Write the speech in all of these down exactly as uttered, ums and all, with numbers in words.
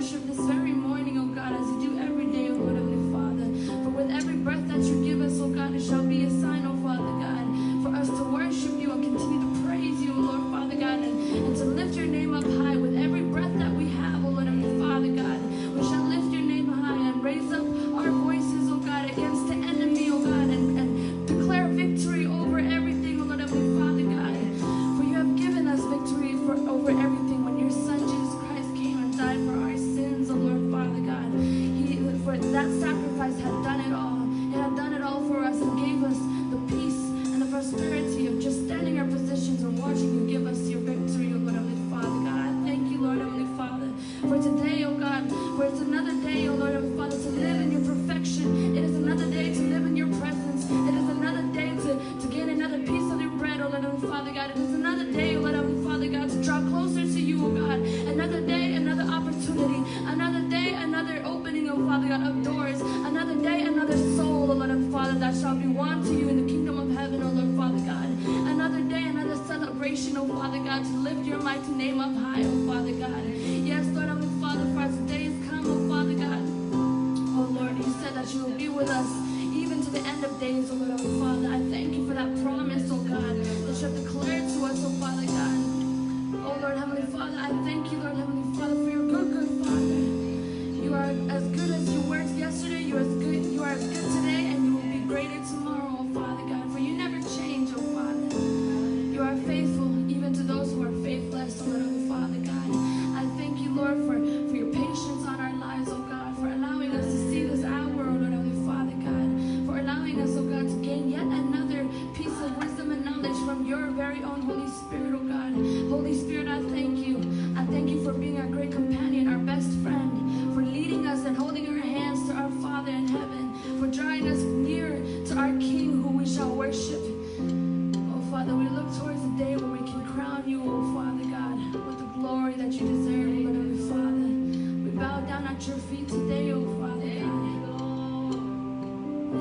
worship this very morning, oh God, as you do every day, oh Lord, Heavenly Father. For with every breath that you give us, oh God, it shall be a sign, oh Father God, for us to worship you and continue to praise you, oh Lord, Father God, and, and to lift your name up high. With every breath that we have, oh Lord, Heavenly Father God, we shall lift your name high and raise up our voices, oh God, against the enemy, oh God, and, and declare victory over everything, oh Lord, Heavenly Father God. For you have given us victory for, over everything when your Son Jesus Christ came and died for our sins, oh Lord, Father God. He, for that sacrifice had done it all. It had done it all for us and gave us the peace and the prosperity of just standing our positions and watching you give us your victory, oh Lord, Heavenly Father God. I thank you, Lord, Heavenly Father, for today, oh God, for it's another day, oh Lord, Heavenly Father, to live in your perfection. It is another day to live in your presence. It is another day to, to gain another piece of your bread, oh Lord, Heavenly Father God. It is another day, oh Lord, Heavenly Father God, to draw closer to you, oh God. Another day, another opportunity. Another day, another opening, oh Father God, of doors. Another day, another soul, oh Lord, Heavenly Father, that shall be won to you in the kingdom of heaven, oh Lord, Father God. Another day, another celebration, oh Father God, to lift your mighty name up high, oh Father God. Yes, Lord, Heavenly Father, for as the days come, oh Father God. Oh Lord, you said that you will be with us even to the end of days, oh Lord, Heavenly Father. I thank you for that promise, oh God, that you have declared to us, oh Father God. Oh Lord, Heavenly Father, I thank you, Lord, Heavenly Father, for your good, good Father. You are as good as you were yesterday, you are as good, you are as good today, and you will be greater tomorrow, oh Father God, for you never change, oh Father. You are faithful even to those who are faithless, oh Lord, Heavenly Father God. I thank you, Lord, for, for your patience on our lives, oh God, for allowing us to see this hour, oh Lord, Heavenly Father God, for allowing us, oh God, to gain yet another piece of wisdom and knowledge from your very own Holy Spirit, oh God. Holy Spirit, I thank you. I thank you for being our great companion, our best friend, for leading us and holding our hands to our Father in heaven, for drawing us near to our King who we shall worship. Oh Father, we look towards the day when we can crown you, oh Father God, with the glory that you deserve, oh Lord, Heavenly Father. We bow down at your feet today, oh Father God.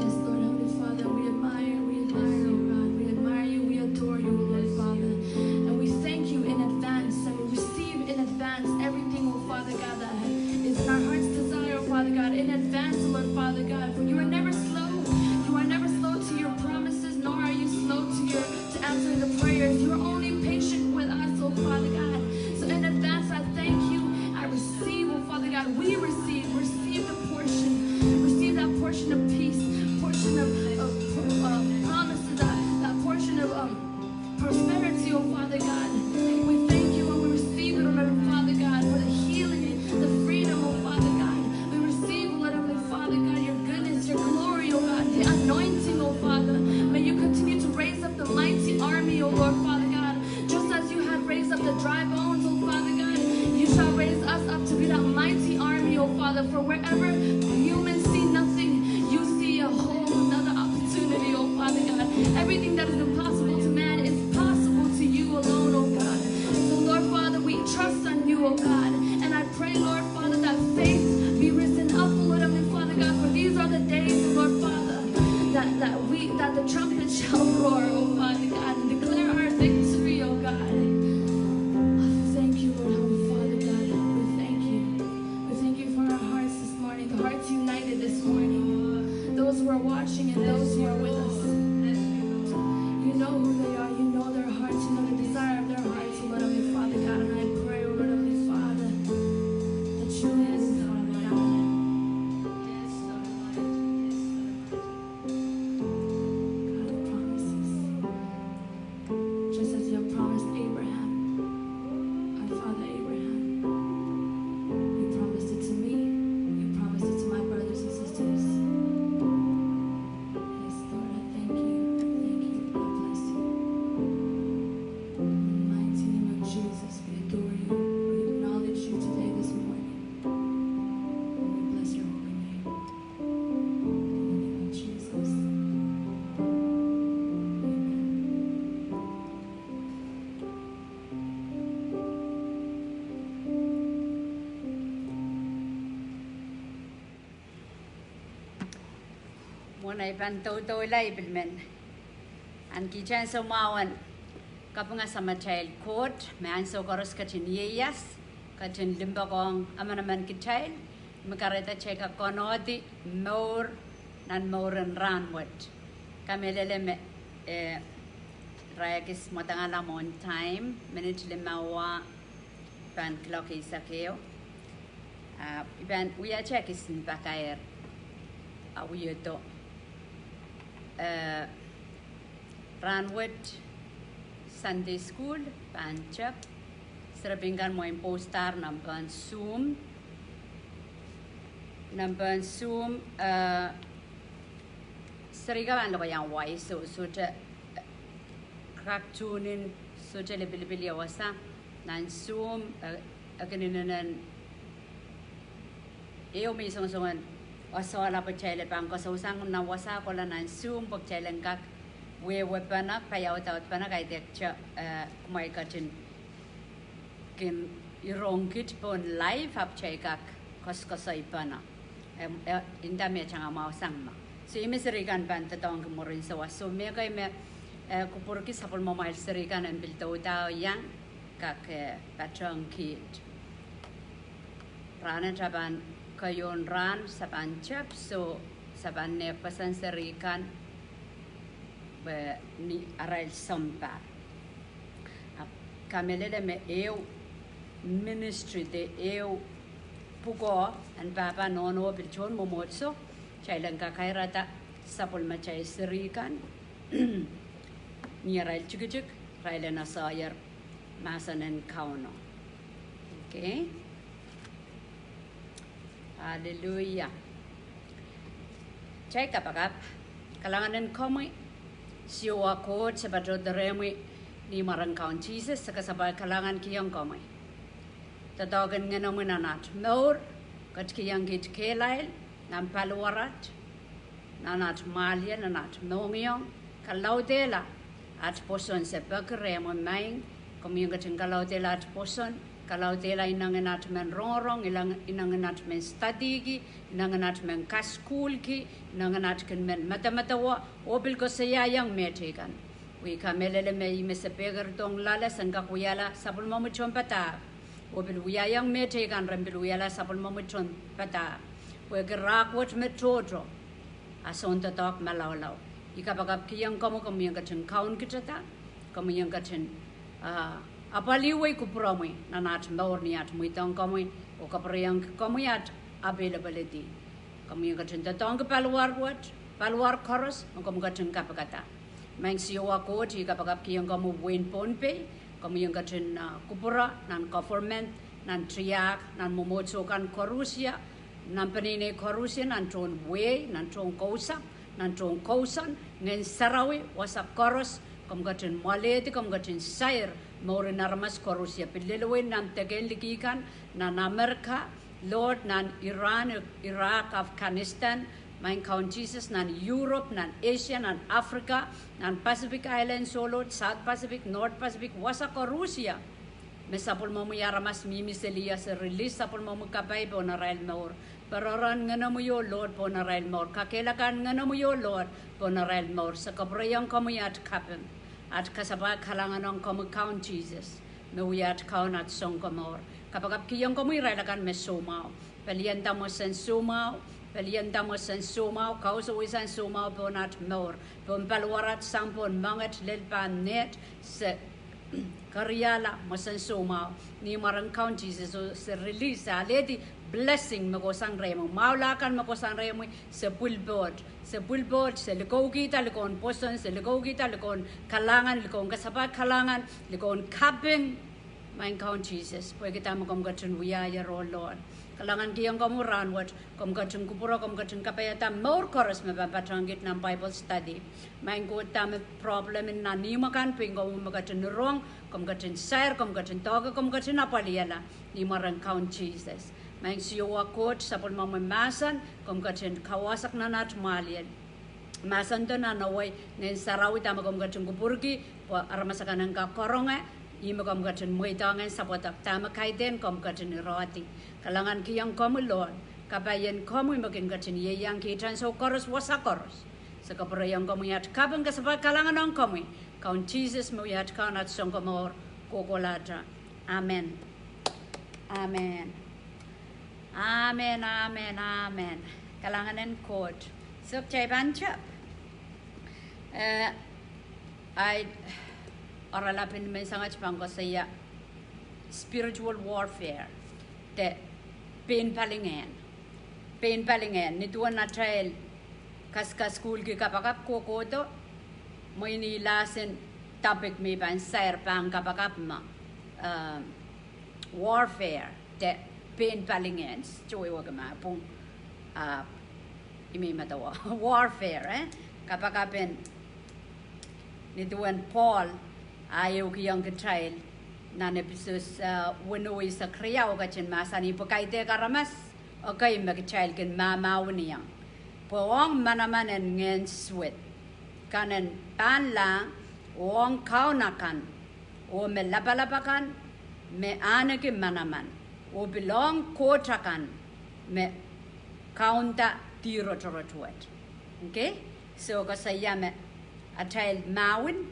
Yes, Lord, Heavenly Father, we admire, we admire, oh God, we admire you, we adore you, oh Lord, Father. And we thank you in advance, and we receive in advance everything, oh Father God, that is in our heart's desire, oh Father God, in advance, oh Lord, Father God. For you are never slow, you are never slow to your promises, nor are you slow to your, to answering the prayers. You are only patient with us, oh Father God. So in advance, I thank you. I receive, oh Father God, we receive, receive the portion, receive that portion of peace, portion of, of uh, promises, that, that portion of um, prosperity, oh Father God. We thank you and we receive it, oh Lord, Father God, for the healing, the freedom, oh Father God. We receive, oh Lord, Heavenly Father God, your goodness, your glory, oh God, the anointing, oh Father. May you continue to raise up the mighty army, oh Lord, Father God. Just as you had raised up the dry bones, oh Father God, you shall raise us up to be that mighty army, oh Father. For wherever humans see nothing, you see a whole another opportunity, oh Father God. Everything that is impossible to man is possible to you alone, oh God. So Lord Father, we trust on you, oh God. And I pray, Lord Father, that faith be risen up, oh Lord Heavenly Father God, for these are the days, Lord Father, that, that we, that the trumpet shall roar, oh Father God, and declare our victory, oh God. Thank you, Lord Heavenly Father God. We thank you. We thank you for our hearts this morning, the hearts united this morning. Those who are watching and those who are with us. You know who they are. You know their hearts. You know the desire of their hearts, oh Lord Heavenly Father God. And I pray, oh Lord Heavenly Father, that you will, Father God. God of promises. Just as you have promised Abraham, our father Abraham, you promised it to me, you promised it to my brothers and sisters. Yes, Lord, I thank you. I thank you. I bless you. In the mighty name of Jesus, we adore you. We acknowledge you today, this morning. And we bless your holy name. In the name of Jesus. Amen. Mwohn ei pahn doudoula, I pil men ahneki ansou mwahu en kapinga Samatail Koht me ansou koaros ketin ieias. Ketin limpoak ong emenemen kitail, me kahrehda kitail kak konohdi mour nan mouren rahn wet. Kamehlele me, eh, irail kis mwadangala mwohn time, minit limau pahn kilok eisek ehu. Ah, I pahn wia kitail kis en pakair, ah, wiedo. Eh, rahn wet Sunday school pahn tep. Serapin kan mwein postahr nan pahn Zoom. Nan pahn Zoom, eh, serihka pahn lokaia wai, so, sohte, eh, kak tune in, sohte lipilipil ie wasa nan Zoom, eh, e kin inenen ehu me I songosong en oasoala pwe kitail en pahn koasoakoasoia nan wasa kohla nan Zoom pwe kitail en kak wehwehpene, paiaudaudpene, kaidehk te, eh, kumwail ketin kin rong kit pohn live ahpw kitail kak koasoakoasoipene. Em, eh, nda me tangahn mwahu sang ma. So, ihme serihkan pahn doadoahngki mwurin sawas. So, mehkei me, eh, kupwurki sapwellimamwail serihkan en pil doudouiang, kak, eh, patohng kiht. Rahn et a pahn keieun rahn se pahn tep, so se pahn nehkpeseng serihkan pwe ni arail sounpar. Ahpw kamehlele me ehu ministry de ehu pwukoa en pahpa nohno pil tohn mwomwohdiso, kitail en kakairada sapwellimatail serihkan ni arail tikitik, irail en asoier mahsen en Kauno. Okay. Aleluia. Kitail kapakap. Kalahngan en komwi, Siohwa Koht, se patohdo rehmwi ni mwaren Kaun Sises, se kasapahl kalahngan kihong komwi doadoahk en Ngenomwi nan at mour, ketikihong kiht kehlail nan paliwarat, nan at mwahliel, nan at mohngiong. Kalaudehla at pwoson, se peki rehmwi maing. Komwi en ketin kalaudehla at pwoson, kalaudehla inengen at men rongorong, inengen at men studyki, inengen at men kasukuhlki, inengen at kin men medemedewe oh pil koasoiaiong mehteikan. Pwe I kamehlele me ihme se pehker dohng loale, sen kak wiahla sapwellimomwi tohnpadahk. Oh pil wiahiong mehteikan ren pil wiahla sapwellimomwi tohnpadahk, pwehki rahk wet me tohto, a soun doadoahk malaulau. I kapakap kihong komwi, komwi en ketin kaunkitada, komwi en ketin, ah, apwalihwei kupwuromwi nan at mour ni at mweidohng komwi oh kapwurehiongki komwi at availability. Komwi en ketin doadoahngki paliwar wet, paliwar koaros me komw ketin kapikada. Maing Siohwa Koht, I kapakap kihong komwi wehin Pohnpei, komwi en ketin, ah, kupwure nan government, nan tiahk, nan mwomwohdiso kan koarusie, nan peneinei koarusie, nan tohn wehi, nan tohn kousapw, nan tohn kousoan, Ngehn Sarawi wasa koaros, komw ketin mwoalehdi, komw ketin sair mouren aramas koarusie, pil lellewei nan deke en liki kan, nan Amerika, Lord, nan Iran, Iraq, Afghanistan, maing Kaun Sises, nan Europe, nan Asia, nan Africa, nan Pacific Islands, oh Lord, South Pacific, North Pacific, wasa koarusie me sapwellimomwi aramas mihmi seli, se release sapwellimomwi kapai pohn arail mour. Pereren Ngenomwi, oh Lord, pohn arail mour. Kakehlaka en Ngenomwi, oh Lord, pohn arail mour. Se kapwurehiong komwi at kaping, at kasapahl kalahngan ong komwi Kaun Sises, me wia at Kaun, at Sounkomour. Kapakap kihong komwi irail akan me soumwahu. Pelianda mwohsen soumwahu, pelianda mwohsen soumwahu, kausawisen soumwahu pohn at mour, pohn paliwarat, sang pohn moanget, lel pahn neht, se keriahla mwohsen soumwahu ni mwaren Kaun Sises, oh se release, se alehdi blessing me kohsang rehmwi. Mwahula kan me kohsang rehmwi, se pwilpoht, se pwilpoht, se likoukihda likou en pwoson, se likoukihda likou en kalahngan, likou en kasapahl kalahngan, likou en kaping, maing Kaun Sises, pwehki dahme komw ketin wiahier, oh Lord. Kalahngan kihong komwi rahn wet, komw ketin kupwure, komw ketin kapaiada mour koaros me pahn patohng kiht nan Bible study. Maing Koht, dahme problem en nan ihmw akan, pein komwi me ketin rong, komw ketin sair, komw ketin doahke, komw ketin apwalihala ni mwaren Kaun Sises. Maing Siohwa Koht, sapwellimomwi mahsen komw ketin kawasak nan at mwahliel. Mahsendo nan ewei Ngehn Sarawi, dahme komw ketin kupwurki pwe aramas akan en kak karonge, ihme komw ketin mweidohng en sapwadek, dahme kaidehn komw ketin irehdi. Kalahngan kihong komwi Lord, kapaien komwi me kin ketin ieiang kiht ansou koaros, wasa koaros. Se kapwurehiong komwi at kaping, kasapahl kalahngan ong komwi Kaun Sises, me wia at Kaun, at Sounkomour kohkohlahte. Amen. Amen. Amen, amen, amen. Kalahngan en Koht. So, kitail pahn tep. Eh, ahi oaralap en menseng wet pahn koasoia spiritual warfare, de pein palingehn. Pein palingehn, nin duwen atail kas, kasukuhlki kapakap kohkohdo, mwein ih last topic me I pahn sair pahn kapakap me, eh, warfare, de pein palingehn, sohte wehwehki ma pwung, ah, I mih medewe. Warfare, eh? Kapakap en, nin duwen Pohl, ah, e ehukihong kitail, nan Episos, ah, weneu eisek riau, ketin mahsanih pwe kaidehk aramas, okay, me kitail kin mahmahweniong. Pwe ong manaman en ngehn suwed, kan en pahnlahng, oh ong kaun akan, oh me lapalap akan, me ahneki manaman, oh pil ong koht akan, me kaunda dih rotorot wet. Okay? So, koasoia me atail mahwen,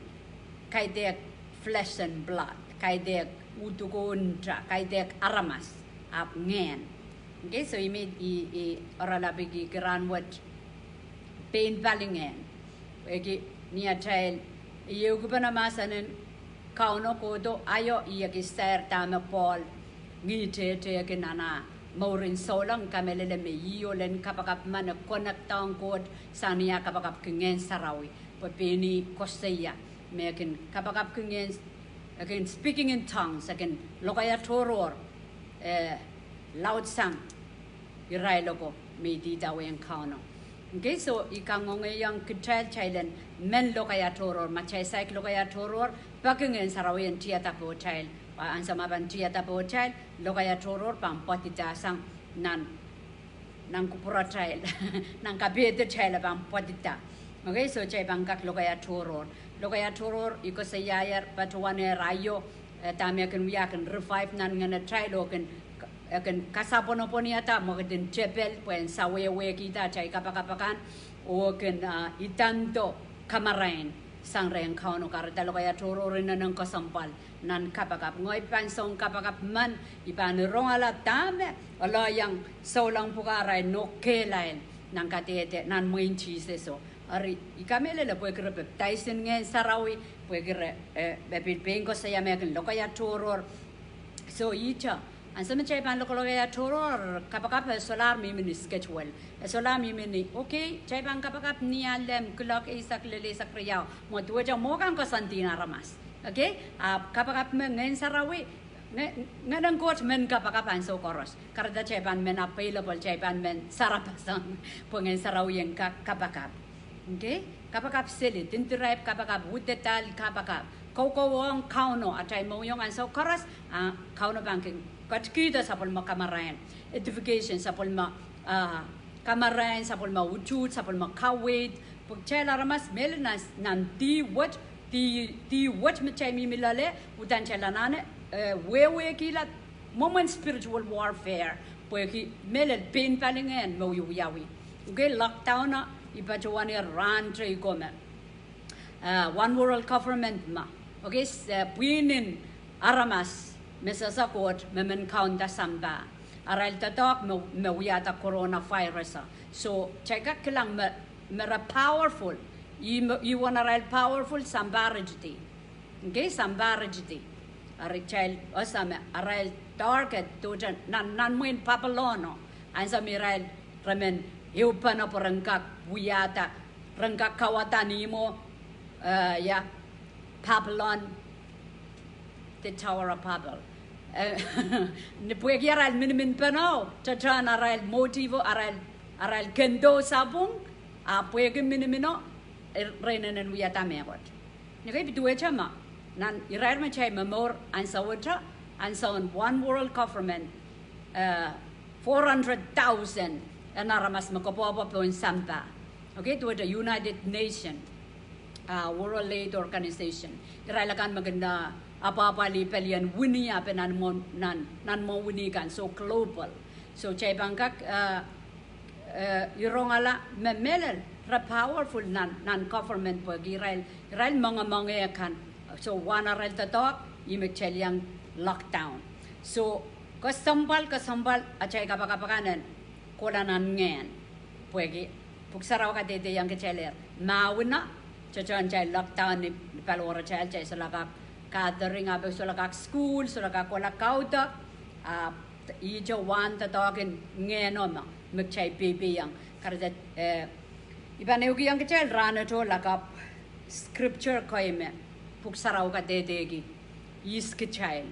kaidehk flesh and blood, kaidehk uduko nta, kaidehk aramas, ahpw ngehn. Okay, so I mih, I, I oaralap ki rahn wet, pein palingehn. Pwehki ni atail ieukipen mahsen en Kauno kohdo, aio I ekis sair dahme Pohl ngihte tehki nan ah mourin souleng. Kamehlele me ih ohl en kapakap men, e connect ong Koht sang ni ah kapakapki Ngehn Sarawi. Pwe pein ih koasoia me e kin kapakapki ngehn, e kin speaking in tongues, e kin lokaia tohrohr, eh, laudsang irail oko me idawehn Kauno. Okay, so I kangoangehiong kitail, kitail en men lokaia tohrohr. Ma kitail saik lokaia tohrohr, peki Ngehn Sarawi en tiada pohtail. Ansou ma pahn tiada pohtail, lokaia tohrohr pahn pwadidasang nan, nan kupwuratail, nan kapehdatail e pahn pwadida. Okay, so kitail pahn kak lokaia tohrohr. Lokaia tohrohr I koasoiaier, patohwanehr aio, eh, dahme e kin wia, kin revive nan ngenatail oh kin, e kin kasapwonopwoniada mwekid en tepel pwehn sawehwehkihda atail kapakap akan, oh kin, ah, idando kamarain sang rehn Kauno. Kahrehda lokaia tohrohr inenen kesempwal nan kapakap. Ngehi pahn soun kapakap men, I pahn rongala dahme ohl en souleng pwukat arail nohk kehlail nan kadehde nan mwehin Siseso. Eri I kamehlele pwehki re pepdaisin Ngehn Sarawi, pwehki re, eh, me pil pein koasoia me kin lokaia tohrohr. So ihte, ansou me kitail pahn lokolokaiah tohrohr, kapakap e solahr mihmi ni schedule. E solahr mihmi ni, okay, kitail pahn kapakap ni ah lem kuloak eisek lel eisek riau, mwo duwehte mwo kan koasoandi aramas. Okay? Ahpw kapakap me Ngehn Sarawi, Ngehn, Ngehn en Koht men kapakap ansou koaros. Kahrehda kitail pahn men available, kitail pahn men sarapasang pwe Ngehn Sarawi en kak kapakap. Okay? Kapakap seli, dindiraip kapakap, uhdahn kapakap, kokohwong Kauno atail mohngiong ansou koaros, ah, Kauno pahn kin ketikihdo sapwellime kamarain, edification sapwellime, ah, kamarain sapwellime, utuht sapwellime, kaweid, pwe kitail aramas mehlel nan, nan dih wet, dih, dih wet me kitail mihmi loale, uhdahn kitail anahne, eh, wehwehkihla mwomwen spiritual warfare, pwehki mehlel pein palingehn me wiewiawi. Okay, lockdown, I patohwanehr rahn teikan me, ah, one world government me, okay, s-, eh, pwihn en aramas me sehse Koht me men kaunda sampah. Arail doadoahk me, me wiahda coronavirus. So kitail kak kilang me, me re powerful. Ih me, ih uwen arail powerful sampah ritidi. Okay, sampah ritidi. Eri kitail ese me arail target duwehte nan, nan mwehin Babilono. Ansou me irail, re men ehupene pwe ren kak wiahda, ren kak kauwada ni mwo, eh, ia, Babylon, the Tower of Babel. Eh, ni pwehki arail miniminpeno, tehtehn arail motive, arail, arail kendo sapwung, ah pwehki minimino, eh, re inenen wiahda mehkot. Ni kei pil duwehte me, nan irair me kitail momour ansou wet, ansoun one world government, eh, four hundred thousand en aramas me koapworopwo pohn sampah. Okay, duwehte United Nation, ah, World Aid Organization. Irail akan me kin, ah, apwahpwalih pelien wini, ah, pwe nan mwo, nan, nan mwo wini kan, so global. So kitail pahn kak, ah, eh, I rongala me mehlel re powerful nan, nan government pwehki irail, irail moangemoange kan. So wen arail doadoahk, ih me kitail iang lockdown. So Kesempwal, kesempwal, atail kapakap akan en kohla nan ngehn. Pwehki Pwuhk Sarawi kadehdehiong kitailehr, mahweno, tohtohn atail lockdown ni, ni paliwaratail, atail solahr kak gathering, ahpw solahr kak sukuhl, solahr kak kohla kaudok, ahpw ihte wahn doadoahk en ngehno me, me kitail peipeiong. Kahrehda, eh, I pahn ehukihong kitail rahn oto lakapw scripture kei me Pwuhk Sarawi kadehdehki ihs kitail,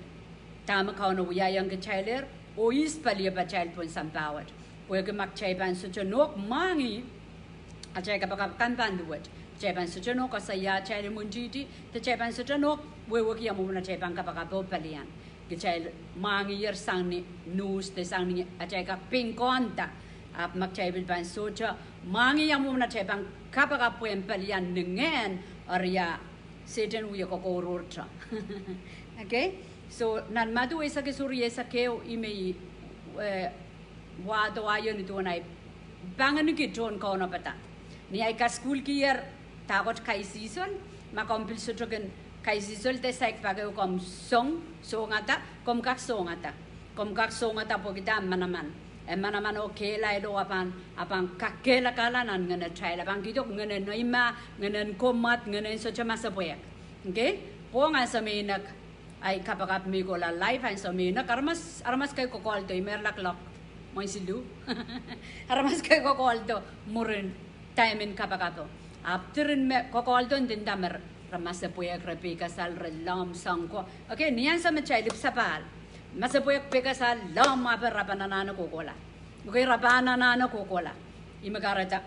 dahme Kauno wiahiong kitailehr, oh ihs peliepatail pohn sampah wet. Pwehki ma kitail pahn sohte nohk mwahngih, atail kapakap kan pahn duwet. Kitail pahn sohte nohk koasoia atail imwintihti, de kitail pahn sohte nohk wehwehki ia mwomwen atail pahn kapakapo pelian. Kitail mwahngihier sang ni news de sang ni atail kak peinkonda. Ahpw ma kitail pil pahn sohte mwahngih ia mwomwen atail pahn kapakap pwehn pelian ni ngehn, eri a, Sehdan wie kokourohrte. Okay? So, nan Madiu eisek isuh, eisek ehu, I men, eh, wahdo aio ni duwen ahi panginiki tohn kaunopada. Ni ahi kasukuhlkiher dahkot kaisihsol, ma komw pil sohte kin kaisihsol de saik pak ehu komw song, songada, komw kak songada. Komw kak songada pwehki dah? Manaman. E manaman oh kehlail oh a pahn, a pahn kakehlakahla nan ngenetail. A pahn kihdo ngenen eimah, ngenen komwad, ngenen sohte masepwehk. Okay? Pwong ansou me I nek ahi kapakap me I kohla live ansou me I nek, aramas, aramas kei kokohdo, I meirlak loak mwein siluh. Aramas kei kokohdo mwurin time en kapakapo. Ahpw diren me kokohdo ndinda me re masepwehk, re peikasal, re lohmw soang ko. Okay, ni ansou me kitail ipwsapahl, masepwehk, peikasal, lohmw, ahpw re pahn anahne kohkohla. Okay, re pahn anahne kohkohla. Ih me kahrehda,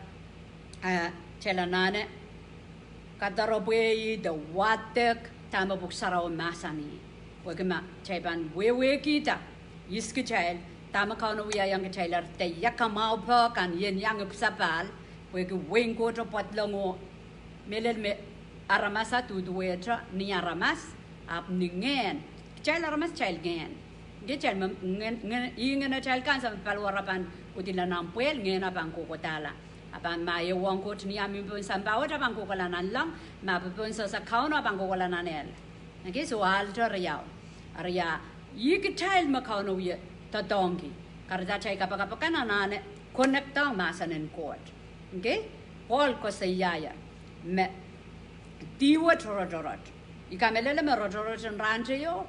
eh, kitail anahne kadoropwe de wadek dahme Pwuhk Sarawi mahsanih. Pwehki ma kitail pahn wehwehkihda ihs kitail, dahme Kauno wiahiong kitailehr, de ia kamwahu peh kan, ien iang ipwsapahl, pwehki wehin Koht pwadlong oh mehlel me aramas duduwehte, ni aramas, ahpw ni ngehn. Kitail aramas, kitail ngehn. Nge kitail me ngehn, ngehn, ih ngenetail kan, ansou me paliwar a pahn kodihla nan pwehl, ngehn a pahn kohkohdahla. A pahn, ma e ong Koht ni ah mihmi pohn sampah wet, a pahn kohkohla nanleng, ma e pohn sehse Kauno, a pahn kohkohla nan ehl. Okay, so ahlte riau. Eri a, ih kitail me Kauno wie doadoahngki. Kahrehda atail kapakap akan anahne connectdohng mahsen en Koht. Okay? Pohl koasoiaier me dih wet rotorot. I kamehlele me rotorot en rahn teio,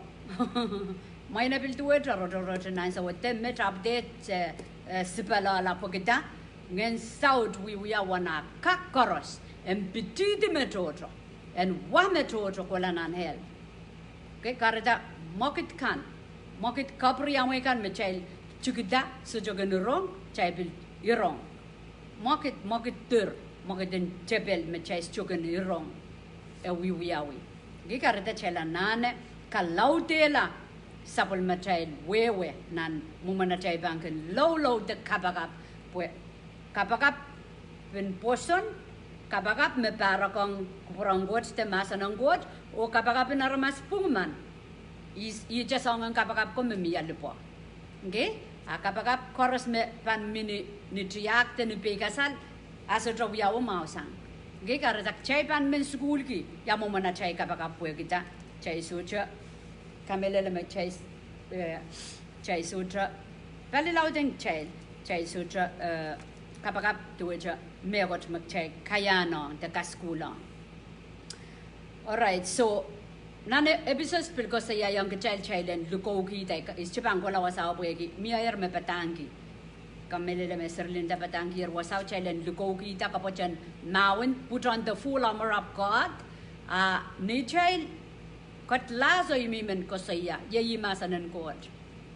mwein e pil duwehte rotorot en ansou wet, de met update, eh, eh, sipeloala pwehki dah? Ngehn saut wiewia wen ah kak koaros en pitihdi me tohto, en wa me tohto kohla nan ehl. Okay, kahrehda mwekid kan, mwekid kapwuriamwei kan me kitail tikida sohte kin rong, kitail pil rong. Mwekid, mwekid dir, mwekid en tepel me kitail sohte kin rong, e wiewiawi. Okay, kahrehda kitail anahne kalaudehla sapwellimatail wehwe nan mwomwen atail pahn kin loulouda kapakap, pwe kapakap en pwoson, kapakap me pahrekohng kupwuren Koht de mahsen en Koht, oh kapakap en aramas pwungiman. Ih, ihte soangen kapakap ko me mie lipwo. Okay? A kapakap koaros me pahn mih ni, ni tiahk de ni peikasal, a sohte wiawi mwahu sang. Okay, kahrehda kitail pahn men sukuhlki ia mwomwen atail kapakap pwehki dah? Kitail sohte kamehlele me kitail, eh, kitail sohte palilaudehng kitail, kitail sohte, eh, kapakap duwehte mehkot me kitail kaiahn ong de kasukuhl ong. Alright, so, nan e-, episode pil koasoiaiong kitail, kitail en likoukihda, I sohte pahn kohla wasao pwehki mieier me padahngki. Kamehlele me Seri Linda padahngkier wasao, kitail en likoukihda kapwatehn mahwen, put on the full armor of God. A neitail kedlahso I men koasoia, iei ih mahsen en Koht.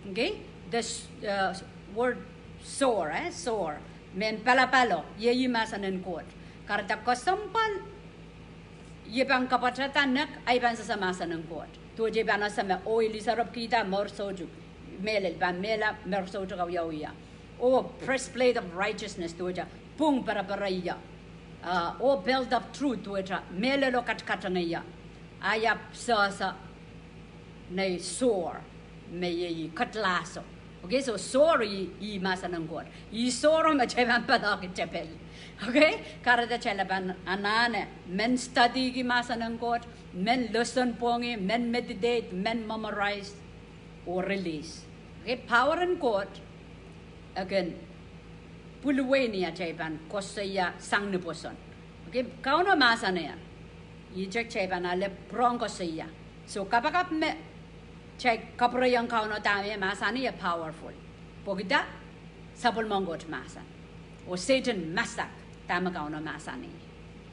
Okay? The s-, uh, word sore, eh, sore. Mehn palapalo, iei ih mahsen en Koht. Kahrehda kesempwal, I pahn kapwatehda nek, ahi pahn sehse mahsen en Koht. Duwehte I pahn ese me, oh, I lisoropkihda mour soutuk. Mehlel, I pahn mehla mour soutuk awiawih. Oh, breastplate of righteousness, duwehte pwung perepereie. Ah, oh, belt of truth, duwehte mehlelo katkatengei. Ahi ahpw sehse nei sore, me iei kedlahso. Okay, so sore ih, ih mahsen en Koht. Ih sore me kitail pahn poadohki tepel. Okay, kahrehda kitail pahn anahne men studyki mahsen en Koht, men lesson pwongi, men meditate, men memorize, oh release. Power en Koht e kin pwilwei ni atail pahn koasoia sang ni pwoson. Okei, Kauno mahsanih, ihte kitail pahn ale pwurehng koasoia. So kapakap me kitail kapwurehiong Kauno dahme e mahsanih e powerful. Pwehki dah? Sapwellimen Koht mahsen. Oh Sehdan masak dahme Kauno mahsanih.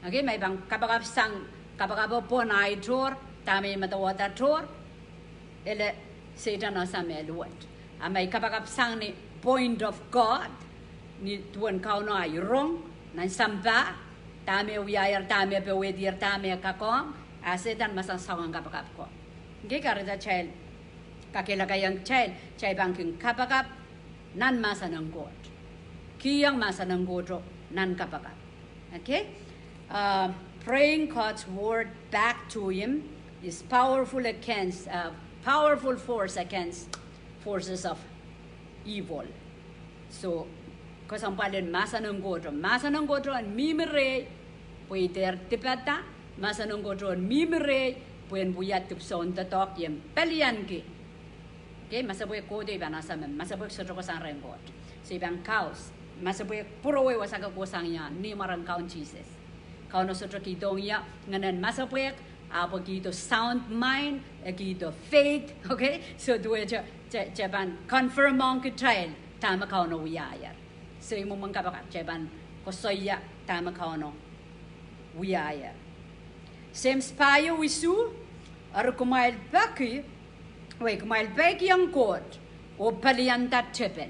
Okei, ma I pahn kapakap sang, kapakapo pohn ahi tohr, dahme I medewehda tohr, ele Sehdan ese me luwet. A ma I kapakap sang ni point of God, ni duwen Kauno ahi rong nan sampah, dahme wiahier, dahme powehdier, dahme kakohng, a Sehdan ma sang soangen kapakap ko. Okei, kahrehda kitail, kakehlakaiong kitail, kitail pahn kin kapakap nan mahsen en Koht. Kihong mahsen en Kohto nan kapakap. Okei? Praying God's word back to him is powerful against, uh, powerful force against forces of evil. So kesempwal en mahsen en Kohto, mahsen en Kohto en mihmi rehi pwe I dehr dipehda, mahsen en Kohto en mihmi rehi pwe en wia dipwisoun doadoahk ien pelianki. Okei, masepwehk kohdo I pahn ese me masepwehk sohte kohsang rehn Koht. So I pahn kaus, masepwehk pwurowei wasa ke kohsang ie, ni mwaren Kaun Sises. Kauno sohte kihdohng ie ngehnen masepwehk, ahpw e kihdo sound mind, e kihdo faith, okei? So duwehte kitail pahn confirm ong kitail dahme Kauno wiahier. So I mwomwen kapakap kitail pahn koasoia dahme Kauno wiahier. Sehms pahieu isuh, eri kumwail peki, wei, kumwail peikiong Koht oh pelianda tepel.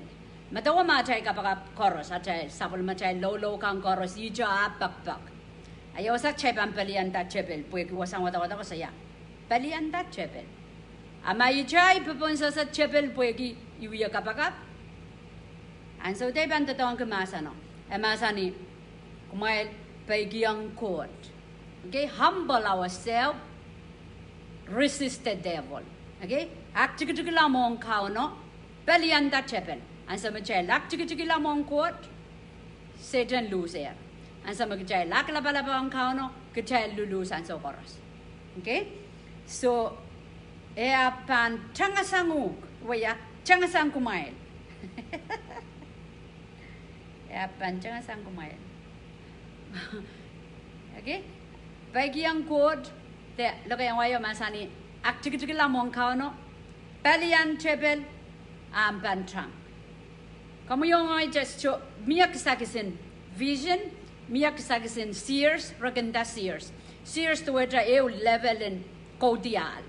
Medewe me atail kapakap koaros, atail sapwellimatail loulou kan koaros, ihte ah pekpek. A ia wasa kitail pahn pelianda tepel pwehki wasahn wadawad koasoia pelianda tepel. A ma ihte I peponsese tepel pwehki I wie kapakap, ansou de I pahn doadoahngki mahseno. E mahsanih, kumwail peikiong Koht. Okei, humble ourselves, resist the devil. Okei, aktikitikla mwohn Kauno, pelianda tepel. Ansou me kitail aktikitikla mwohn Koht, Sehdan lusehr. Ansou me kitail aklapalap ong Kauno, kitail luluhs ansou koaros. Okei, so e ahpw pahn tangasang uhk, wia, tangasang kumwail. E ahpw pahn tangasang kumwail. Okei, peikiong Koht, de lokaiong wai o mahsanih, aktikitikla mwohn Kauno, pelian tepel, ahpw pahn tang. Komwi oh ngehi kitail sohte mie kisakis en vision, mie kisakis en seers, re kin nda seers. Seers duwehte ehu level en kaudiahl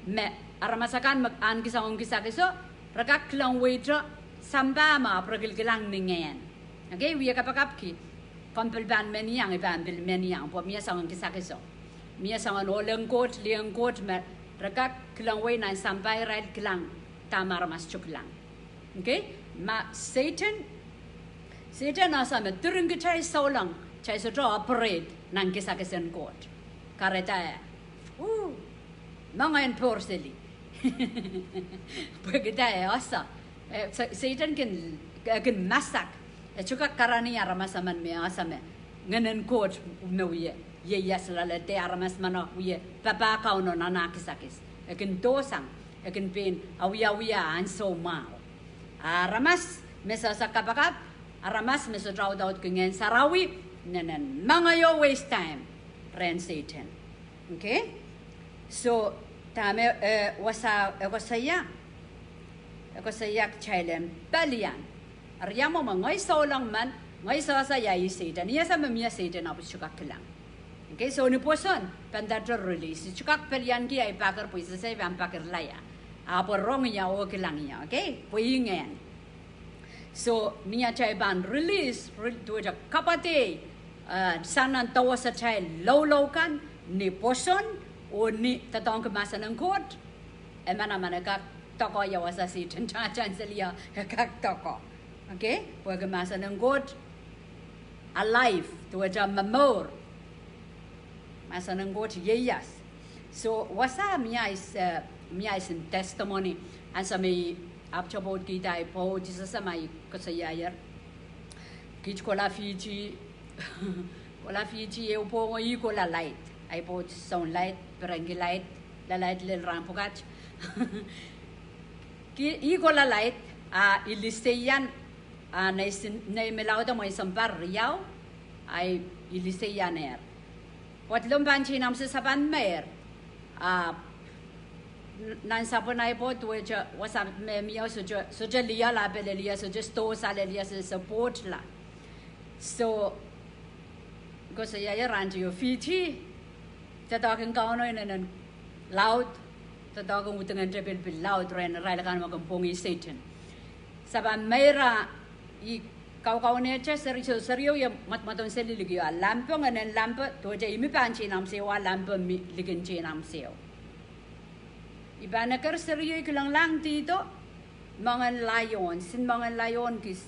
me aramas akan me ahneki soangen kisakiso, re kak kilang weito sampah me ahpw re kilkilang ni ngehn. Okei, I wie kapakapki, komw pil pahn men iang, I pahn pil men iang, pwe mie soangen kisakiso, mie soangen ohl en Koht, lih en Koht me re kak kilang wei nan sampah, irail kilang dahme aramas sohte kilang. Okei, ma Sehdan, Sehdan ese me diren kitail souleng kitail sohte operate nan kisakis en Koht. Kahrehda e, uh, mengei en pohr seli. Pwehki dah? E ese, e, Se-, Sehdan kin, e kin masak. E sohte kak karanih aramas emen me ese me ngehnen Koht me wie ieias loale de aramas meno wie papah Kauno nan ah kisakis. E kin dohsang, e kin pein awiawia ansou mwahu. A aramas me sehse kapakap, aramas me sohte audaudki Ngehn Sarawi, inenen mengei o waste time rehn Sehdan. Okei? So dahme, eh, wasa e koasoia, e koasoia kitail en pelian. Eri ia mwomwen, ngehi souleng men, ngehi sehse ia ih Sehdan. I ese me mie Sehdan ahpw I sohte kak kilang. Okei, so ni pwoson pahn ndahte release. I sohte kak pelianki ahi paker pwe I sehse I pahn pakerla ie, ahpw e rong ie oh kilang ie. Okei, pwe I ngehn. So ni atail pahn release, re-, duwehte kapwaiadih, eh, sang nan dowasatail loulou kan, ni pwoson, oh ni doadoahngki mahsen en Koht, e manaman e kak doko ia wasa Sehdan tangatang seli, e kak doko. Okei, pwehki mahsen en Koht alive, duwehte momour. Mahsen en Koht ieias. So wasa mie ahs-, eh, mie ahs en testimony, ansou me I ahpwtehn pwoudkihda ahi pwoud, I sehse ma I koasoiaier. Kiht kohla Fiji, kohla Fiji ehu pwohngo, ih kohla Laid. Ahi pwoud Sounlaid, Perenki Laid, Lalaid lel rahn pwukat. I, I kolalaid, a I liseian, a nei sin, nei me laudo mwein sounpar riau, a I, I liseianehr. Pwe kedlong pahn teinamwseo se pahn meir, a n-, nan sapwen ahi pwoud wet, wasa me mie sohte, sohte liol, a pil liol, sohte sto, sale liol, se support la. So, koasoia ie rahn tio Fiji, doadoahk en Kauno inenen laud, doadoahk en udingente pil pil laud rehn irail akan me kin pwongih Sehdan. Se pahn meir a I kaukaunehte seri, so serio ie mwadmwadon seli likio, a lampo, ngehnen lampo, duwehte I mi pahn teinamwseo a lampo mi likin teinamwseo. I pahn eker serio, I kilenglahng dihdo, moangen laion, sin moangen laion kis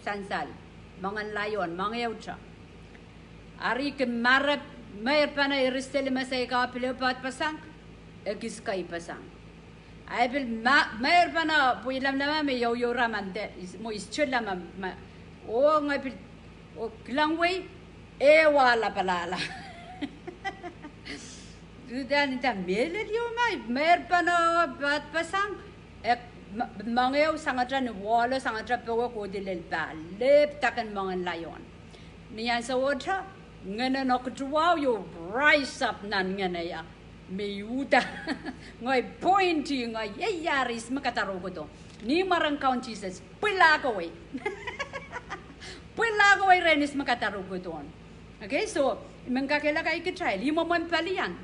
sansal, moangen laion, moangehte. Ari kin mare, meir pahn iris seli me sei ka pil ehu poadpeseng, e kis kaipeseng. A I pil ma-, meir pahn pwe I lemleme me iouiou raman de, is-, mwo I sohte leme, oh ngehi pil, oh kilang wei, e wa lapalahla. Uhdahn nda mehlel ieu ma, meir pahn poadpeseng, e m-, moangehu sangete ni wahlo, sangete powe kohdi lel pah, lehpw dahken moangen laion. Ni ansowohte, ngehnen oktuwahu ieu rise up nan ngehneia, me I uhda, ngehi point, ngehi ieiar ihs me kadarohkodo. Ni mwaren Kaun Sises, pwilahkowei. Pwilahkowei rehn ihs me kadarohkodohn. Okay, so, I men kakehlaka kitail, ih mwomwen pelian.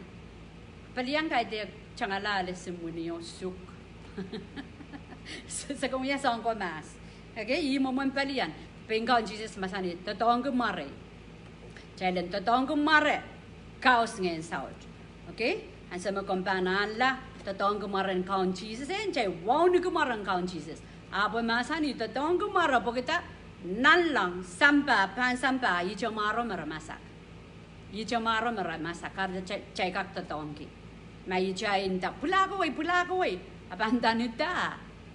Pelian kaidehk tangala, ale, simwinio, suk. Se, se kin wia soang ko mahs. Okay, ih mwomwen pelian. Pein Kaun Sises mahsanih, doadoahngki mwarei. Kitail en doadoahngki mware, kaus ngehn saut. Okay? Ansou me komw pahn anahne doadoahngki mwaren Kaun Sises, e kitail wauneki mwaren Kaun Sises. Ahpw e mahsanih doadoahngki mware pwehki dah? Nanleng, sampah, pahn sampah, ihte mwaro me re masak. Ihte mwaro me re masak, kahrehda kitail kak doadoahngki. Ma ihte nda pwilahkowei, pwilahkowei, a pahn nda ni dah?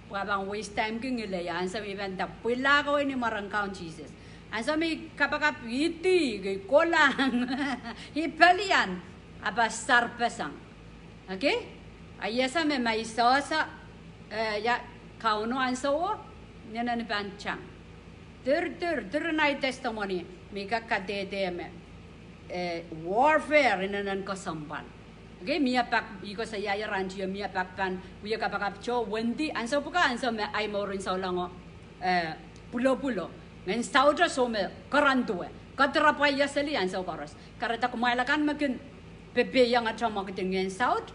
Pwe a pahn waste time ki ngileia. Ansou me I pahn nda pwilahkowei ni mwaren Kaun Sises, ansou me I kapakap, I dih, I kohlahng, I pelian, a pahn sarpeseng. Okay? A I ese me ma I sehse, eh, ia, Kauno ansouo, inenen I pahn tang. Dir, dir, dir en ahi testimony me I kak kadehde me, eh, warfare inenen kesempwal. Okay, mie pak, I koasoia ie rahn tio, mie pak pahn wie kapakap to wendi, ansou pwuka, ansou me ahi mouren souleng o, eh, pwulopwulo. Ngehn saute soh me kerendo, kadirapwa ie seli ansou koaros. Kahrehda kumwail akan me kin pepehiong atail mwekid en ngehn saut,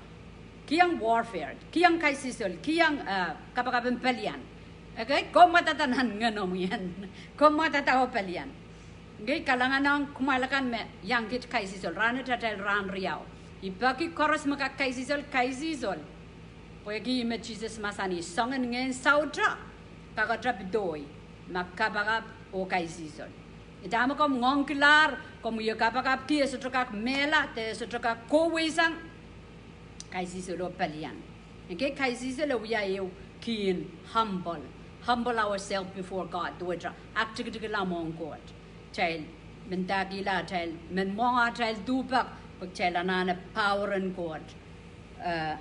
kihong warfare, kihong kaisihsol, kihong, eh, kapakap en pelian. Okay, komw mwadada nan ngenomw ien. Komw mwadada oh pelian. Okay, kalahngan ong kumwail akan me iang kit kaisihsol. Rahnwet atail rahn riau. I peki koaros me kak kaisihsol, kaisihsol. Pwehki me Sises mahsanih, soangen ngehn saute kakete pedohi ma kapakap oh kaisihsol. Idahme komw ngoangkilahr, komw wie kapakapki e sohte kak mehla de e sohte kak kohwei sang, kaisihsol oh pelian. Okay, kaisihsol e wia ehu kihn humble. Humble ourselves before God, duwehte aktikitikla mwohn Koht. Kitail mendahkihla atail, men mwenge atail duhpek, pwe kitail anahne power en Koht, eh,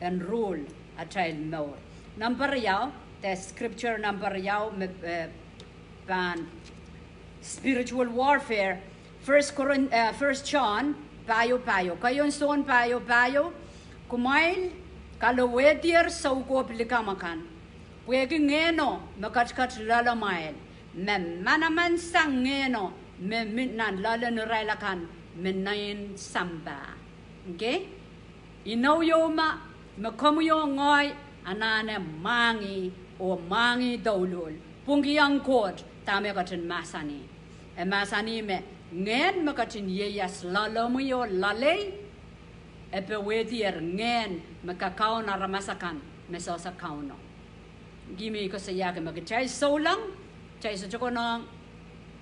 en rule atail mour. Number riau, de scripture number riau me, eh, pahn spiritual warfare. First Corin-, eh, First John, pahieu pahieu. Keieun Sohn pahieu pahieu. Kumwail kalowehdier soukohp likamw akan, pwehki Ngehno me ketiket loalamwail me manaman sang ngehno me mi nan loalen irail akan me nein sampah. Okay? Inou ieu ma, me komwi oh ngehi anahne mwahngih oh mwahngih douluhl, pwungkihong Koht dahme e ketin mahsanih. E mahsanih me ngehn me ketin ieias loalomwi oh loalei, e powehdier ngehn me kakaun aramas akan me sehse Kauno. Ihme I koasoiahki me kitail souleng, kitail sohte konehng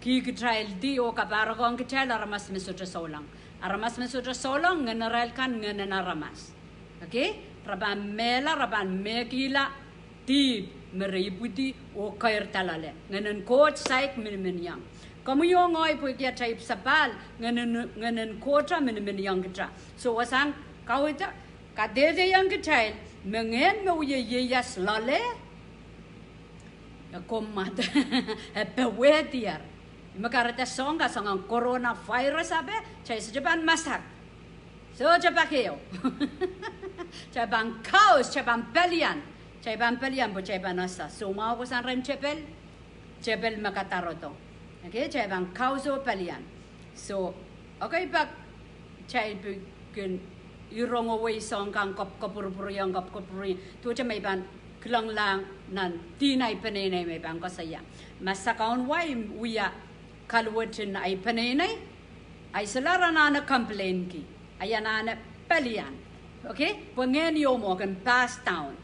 kihkitaildi oh kapahrek ong kitail aramas me sohte souleng. Aramas me sohte souleng, ngenirail kan ngehnen aramas. Okay? Re pahn mehla, re pahn mehkihla dihp me re ipwidi oh keirda loale. Ngehnen Koht saik miniminiong. Komwi oh ngehi pwehki atail ipwsapahl, ngehnen, ngehnen Koht miniminiong kitail. So wasahn Kauno kadehdehiong kitail Me ngehn me wie ieias loale, e kommwad, e powehdier. Me kahrehda soang ka soangen coronavirus ape, kitail sohte pahn masak. Sohte pak ehu. Kitail pahn kaus, kitail pahn pelian. Kitail pahn pelian pwe kitail pahn ese soumwahu kohsang rehn tepel, tepel me kadarodo. Okay, kitail pahn kaus oh pelian. So, okay, pak kitail pil kin irongowei soang kan kop-, kopwurupwuriong, kop-, kopwurupwuriong. Duwehte me I pahn kilenglahng nan dihn ahi peneinei me I pahn koasoia. Ma sakau wai wia kaluwetin ahi peneinei, ahi solahr anahne complain-ki, ahi anahne pelian. Okay, pwe ngehn ieu mwo kin pass down.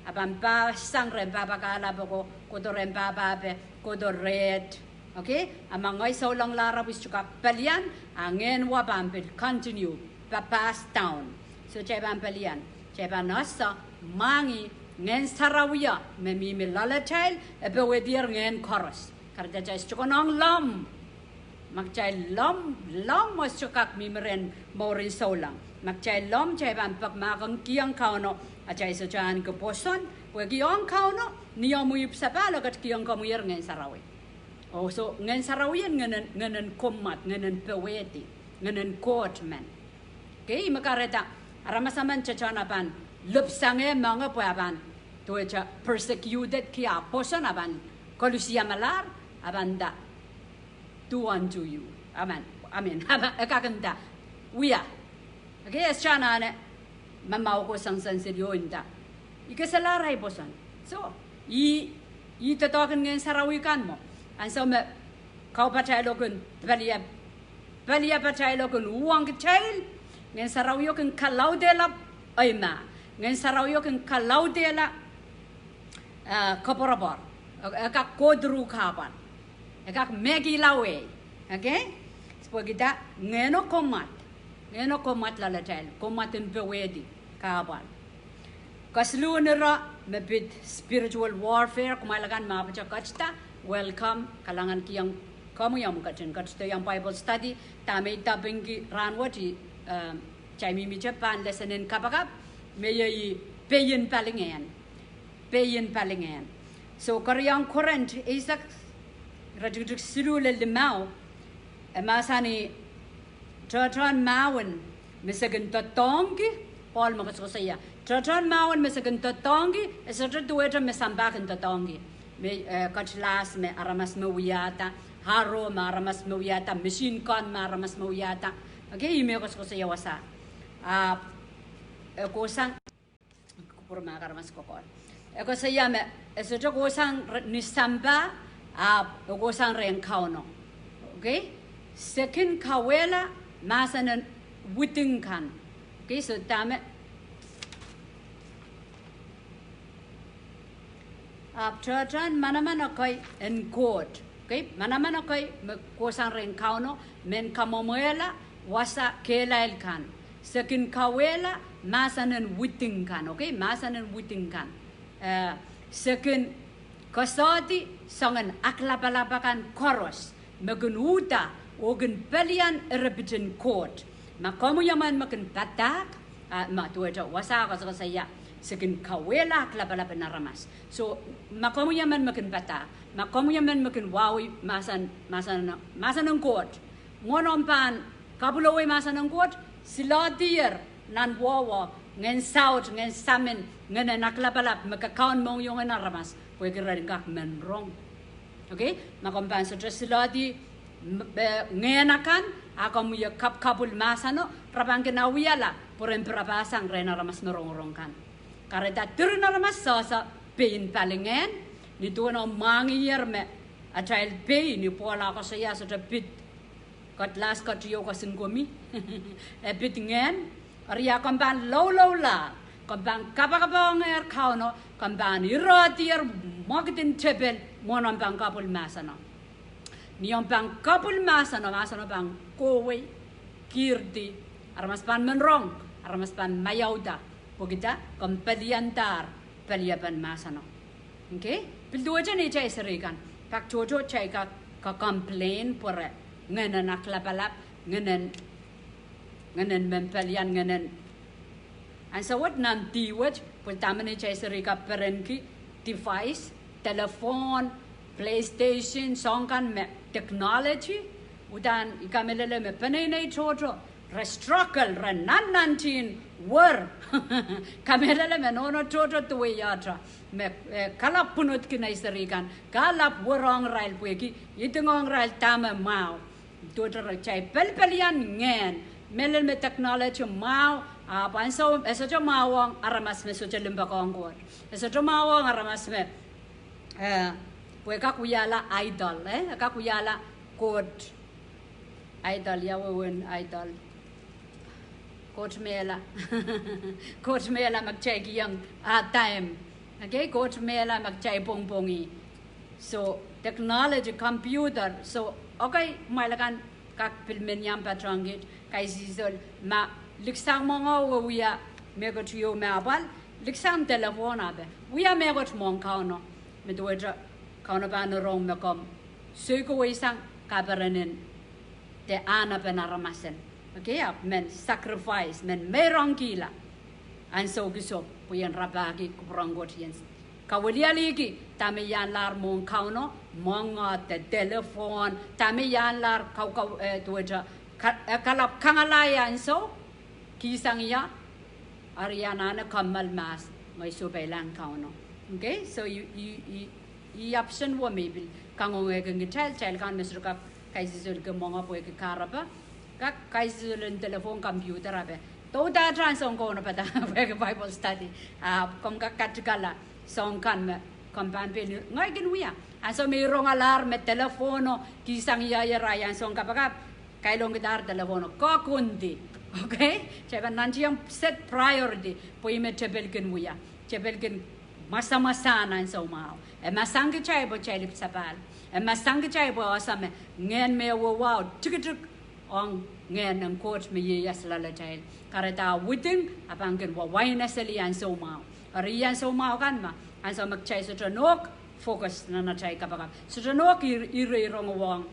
A pahn pass sang rehn pahpa kahlap oko, kohdo rehn pahpa ape, kohdo reht. Okay, a ma ngehi souleng larawi sohte kak pelian, a ngehn wai pahn pil continue, pa pass down. So kitail pahn pelian, kitail pahn ese, mwahngih, Ngehn Sarawio me mihmi loalatail, e powehdier ngehn koaros. Kahrehda kitail sohte konehng lomw. Ma kitail lomw, lomw sohte kak mihmi rehn mouren souleng. Ma kitail lomw, kitail pahn pekmahkengkihong Kauno atail sohte ahneki pwoson, pwehki ong Kauno, ni omw ipwsapahl e ketikihong komwier Ngehn Sarawi. Oh, so Ngehn Sarawi en ngehnen, ngehnen kommwad, ngehnen powehdi, ngehnen Koht men. Okay, me kahrehda aramas emen tehtehn a pahn lipwsangehr moange pwe a pahn, duwehte persecuted-ki, a pwoson, a pahn koluhsihla melahr, a pahn nda, do unto you. Amen. Amen. E kak nda, wia. Okay, e sohte anahne mamau ko, sensensil oh nda, I keselahr ahi pwoson. So, ih, ih doadoahk en Ngehn Sarawi kan mwo. Ansou me kaupatail o kin pelia, peliapatail o kin uhwong kitail, Ngehn Sarawio kin kalaudehla, eimah, Ngehn Sarawio kin kalaudehla, eh, koapworopwor. E kak kohduruh kahpwal. E kak mehkihla wehi. Okay? Pwehki dah? Ngehno kommwad. Ngehno kommwad loalatail. Kommwad en powehdi kahpwal. Kesiluhn ire me pid spiritual warfare, kumwail akan me ahpwete ketida, welcome, kalahngankihong komwi omw ketin ketidohng Bible study. Dahme I tapingki rahnwet, eh, kitail mihmihte pahn lesen en kapakap, me iei pein palingehn. Pein palingehn. So, keriau en Korint eisek, iretikitik siluh lel limau, e mahsanih, tehtehn mahwen me se kin doadoahngki, Pohl me koasokoasoia, tehtehn mahwen me se kin doadoahngki, e sohte duwehte me sampah kin doadoahngki. Me, eh, cutlass me aramas me wiahda, arrow me aramas me wiahda, machine gun me aramas me wiahda. Okay, ih me koasokoasoia wasa. Ahpw, e kohsang kupwurmahk aramas kokohla. E koasoia me, e sohte kohsang ni sampah, ahpw e kohsang rehn Kauno. Okay? Se kin kauwehla mahsen en widing kan. Okay, so dahme, ahpw tehtehn manaman ekei en Koht. Okay, manaman ekei me kohsang rehn Kauno, men kamwomwehla wasa kehlail kan. Se kin kauwehla mahsen en widing kan. Okay, mahsen en widing kan. Eh, se kin koasoandi soangen aklapalap akan koaros me kin uhda oh kin pelian eripiten Koht. Ma komwi emen me kin padahk, ah, ma duwehte wasa koasokoasoia, se kin kauwehla aklapalap en aramas. So, ma komwi emen me kin padahk, ma komwi emen me kin wahu mahsen, mahsen, mahsen en Koht, mwohn omw pahn kapwulowei mahsen en Koht, siloadier nan wowo, ngehn saut, ngehn samin, ngehnen aklapalap me kakaun mohngiong en aramas, pwehki ren kak men rong. Okay? Ma komw pahn sohte siloadi, eh, ngehn akan, a komw wie kapwkapwul mahseno, re pahn kin awiala pwe ren pirapahsang rehn aramas me rongorong kan. Kahrehda diren aramas sehse pein palingehn, ni duwen omw mwahngihier me atail pei, ni Pohl ah koasoia sohte pid cutlass ketieu, koasoiong komwi, e pid ngehn. Eri a komw pahn louloulahr, komw pahn kapakapohngehr Kauno, komw pahn irehdier mwekid en tepel mwohn omw pahn kapwul mahseno. Ni omw pahn kapwul mahseno, mahseno pahn kohwei, kihrdi, aramas pahn men rong, aramas pahn maiauda, pwehki dah? Komw peliandahr peliepen mahseno. Okay? Pil duwehte neitail serihkan, pak tohto kitail ka, ka complain pwe re ngehnen aklapalap, ngehnen, ngehnen men pelian, ngehnen. Ansou wet nan dih wet, Pwe dahme neitail seri kak perenki, device, telephone, PlayStation, soahng kan me technology. Udahn I kamehlele me peneinei tohto re struggle, re nannantin wer. Kamehlele me nohno tohto duweiehte me, eh, kalap pwunodki nei seri kan, kalap werohng irail pwehki idingohng irail dahme mwahu. Duwehte re, kitail pelpelian ngehn, mehlel me technology mwahu, ahpw ansou e sohte mwahuwohng aramas me sohte limpoakohng Koht. E sohte mwahuwohng aramas me, eh, pwe e kak wiahla idol, eh, e kak wiahla koht, idol, ia wehwehn idol? Koht mehla. Koht mehla me kitail kihong ah time. Okay, koht mehla me kitail pwongpwongih. So technology, computer, so, okay, kumwail akan kak pil men iang patohwan kiht, kaisihsol, ma liksang mwohngo e wia mehkot ieu me apwal, liksang telephone ape wia mehkot mwohn Kauno, me duwehte Kauno pahn rong me komw soikowei sang kaperenen de ahnepen aramasen. Okay, ahpw men sacrifice, men meirongkihla ansou kiso pwe ien rapahki kupwuren Koht, ien kawilialiki dahme ianlahr mwohn Kauno, mwohngo de telephone, dahme ianlahr kau, kau, eh, duwehte ka-, eh, kalap kangala ansou, kihsang ie, eri anahne kommoal mahs, ngehi sohpeilahng Kauno. Okay, so I, I, I, I option wet me I pil kangoangehki kitail, kitail kan me sohte kak kaisihsolki mwohngo pwehki kahrepe, kak kaisihsol en telephone, computer ape. Doudahte ansoun kaunopada pwehki Bible study, ahpw komw kak katikala soahng kan me komw pahn pil, ngehi kin wia. Ansou me I rongalahr me telephone o kihsang ie, irail ansoun kapakap, kailongkidahr telephone o, kokondi. Okay, kitail pahn nantihong set priority pwe ih me tepel kin wia, tepel kin masamasahn ansou mwahu. E masak kitail pwe kitail ipwsapahl. E masak kitail pwe e ese me ngehn me e wahu tikitik ong ngehn en Koht me ieias loalatail. Kahrehda widing, e pahn kin wawaineseli ansou mwahu. Eri ansou mwahu kan me, ansou me kitail sohte nohk focus nan atail kapakap, sohte nohk ir-, ireirongohng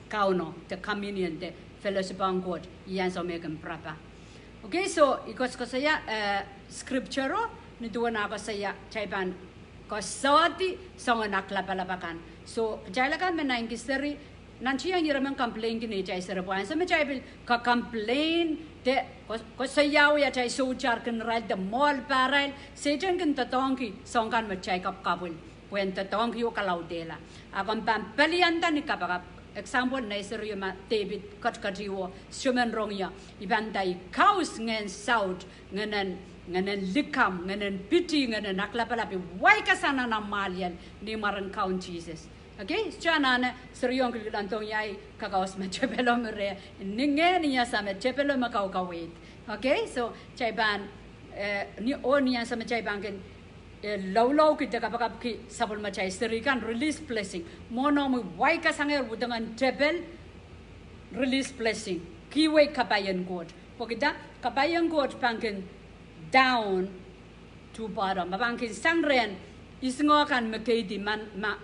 Kauno de communion de fellowship ong Koht, ih ansou me e kin pirapa. Okay, so I koasoakoasoia, eh, scripture o, ni duwen ah koasoia kitail pahn koasoandi soangen aklapalap akan. So kitail akan me naineki seri, nantihong ire men complainki neitail seri pwe ansou me kitail pil ka complain de ko-, koasoia atail sohte kin irail de mwohl pahrail, Sehdan kin doadoahngki soahng kan me kitail kapwkapwil pwehn doadoahngki oh kalaudehla. A komw pahn pelianda ni kapakap, example, nei serio me Depit ketiketiwo, sohte men rong ie, I pahn nda I kaus ngehn saut, ngehnen, ngehnen likamw, ngehnen piti, ngehnen aklapalap, I waikasang nan omw mwahliel ni mwaren Kaun Sises. Okay, sohte anahne serio kilkilandohng ie, I kakaus me tepelo me reh, ni ngehn I ese me tepelo me kaukaweid. Okay, so kitail pahn, eh, ni, oh ni ansou me kitail pahn kin, eh, loulou ki de kapakapki sapwellimatail seri kan, release blessing. Mwohn omwi waikasangehr widengen tepel, release blessing. Kihwei kapai en Koht. Pwehki dah? Kapai en Koht pahn kin down to bottom. E pahn kin sang rehn isingoh kan me keidi man, ma,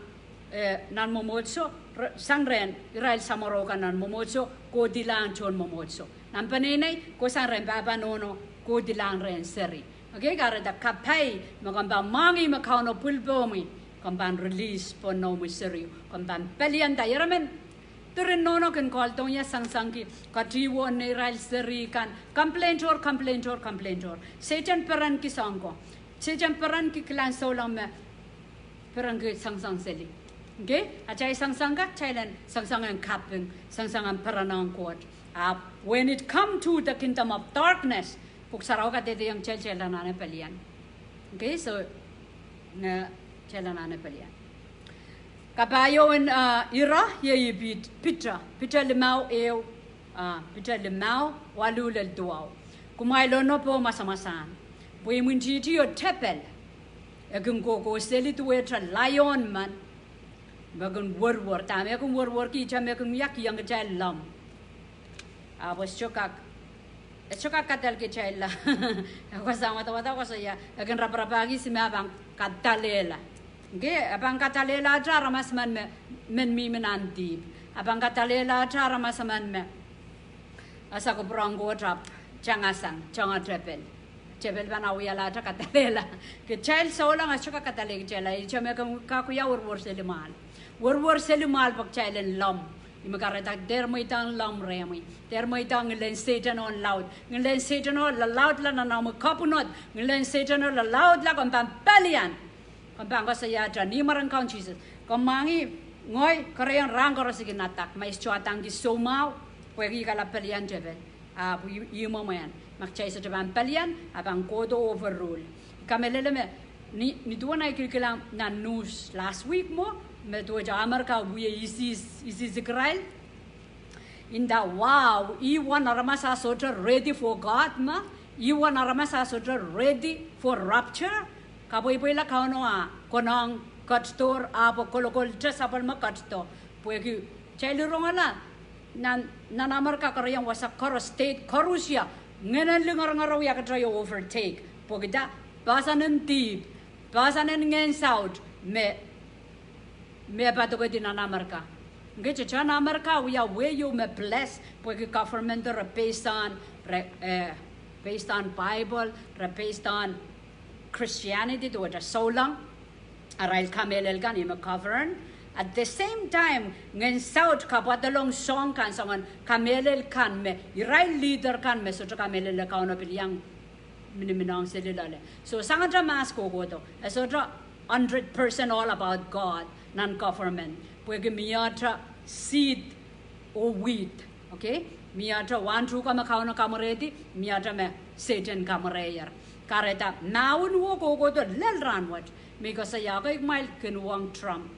eh, nan mwomwohdiso, re-, sang rehn irail samworo kan nan mwomwohdiso, kohdilahng tohn mwomwohdiso. Nan peneinei, kohsang rehn pahpa nohno, kohdilahng rehn seri. Okay, kahrehda kapai me komw pahn mwahngih me Kauno pwil pohmwi, komw pahn release pohn noumwi seri, komw pahn pelianda. Ire men diren nohno kin kohldohng ie, sansankihla, ketihwong neirail seri kan, complain tohr, complain tohr, complain tohr. Sehdan perenki soahng ko. Sehdan perenki kilang souleng me perenki sangsang seli. Okay, atail sangsang kak, kitail en sangsang en kaping, sangsang en perenohng Koht. Ahpw when it come to the kingdom of darkness, Pwuhk Sarawi kadehdehiong kitail, kitail anahne pelian. Okay, so, eh, kitail anahne pelian. Kapahieu en, ah, ire, iei Pit-, Piter, Piter limau ehu, ah, Piter limau, waluh lel duwau. Kumwail onop oh masamasahn. Pwe imwintihti oh tepel, e kin kohkohseli duwehte laion men, me kin werwer, dahme e kin werwerki, ihte me e kin wia, kihong kitail loam. Ahpw e sohte kak, e sohte kak kadalki kitail la. E kohsang wadawad, koasoia, e kin raparapahki ihs me e pahn kadalehla. Okay, e pahn kadalehlahte aramas men me, men mihmi nan dihp. E pahn kadalehlahte aramas men me ese kupwur en Koht ahpw tangasang, tangatepel. Tepel pahn awialahte kadalehla. Kitail souleng e sohte kak kadalehkitailla, ihte me ke kak wia werwer seli mwahl. Werwer seli mwahl pwe kitail en lom. Ih me kahrehda dehr mweidohng lom rehmwi. Dehr mweidohng ngilen Sehdan oh laud. Ngilen Sehdan oh lalaudla nan omwi kapwunod. Ngilen Sehdan oh lalaudla, komw pahn pelian. Komw pahn koasoiahte ni mwaren Kaun Sises. Komw mwahngih ngehi, kereiohng rahn koaros I kin adak, ma I sohte adengki soumwahu, pwehki I kalap pelian tepel. Ahpw ih, ih mwomwen. Ma kitail sohte pahn pelian, e pahn kohdo overrule. I kamehlele me, ni, ni duwen ei kilkilang nan news last week mwo, me duwehte Amerika wie ISIS, ISIS-ik irail. Nda, wow, ih uwen aramas a sohte ready for God ma? Ih uwen aramas a sohte ready for rapture? Kapweipweila Kauno a konehng ketidohr, ahpw kolokolte sapwellime ketido. Pwehki kitail rongala, nan, nan Amerika kereiohng wasa koaros, state koarusie, ngehnen lingeringerou wia ketido overtake. Pwehkida, poahsoan en dihp, poahsoan en ngehn saut, me me padokedi nan Amerika. Nge tetohn Amerika wia wehi ieu me bless, pwehki government re based on, re, eh, based on Bible, re based on Christianity, duwehte souleng, arail kamehlel kan ih me govern. At the same time, ngehn saut kapwadolong soahng kan, soangen kamehlel kan me irail leader kan me sohte kamehlele Kauno pil iang miniminohng seli loale. So sangete mahs kohkohdo, e sohte hundred percent all about God nan government. Pwehki miehte seed oh wheat. Okay? Miehte wahn tuhke me Kauno kamwerehdi, miehte me Sehdan kamwereier. Kahrehda mahwen wo kohkohdo lel rahnwet, me I koasoiahki kumwail kin uhwong Trump.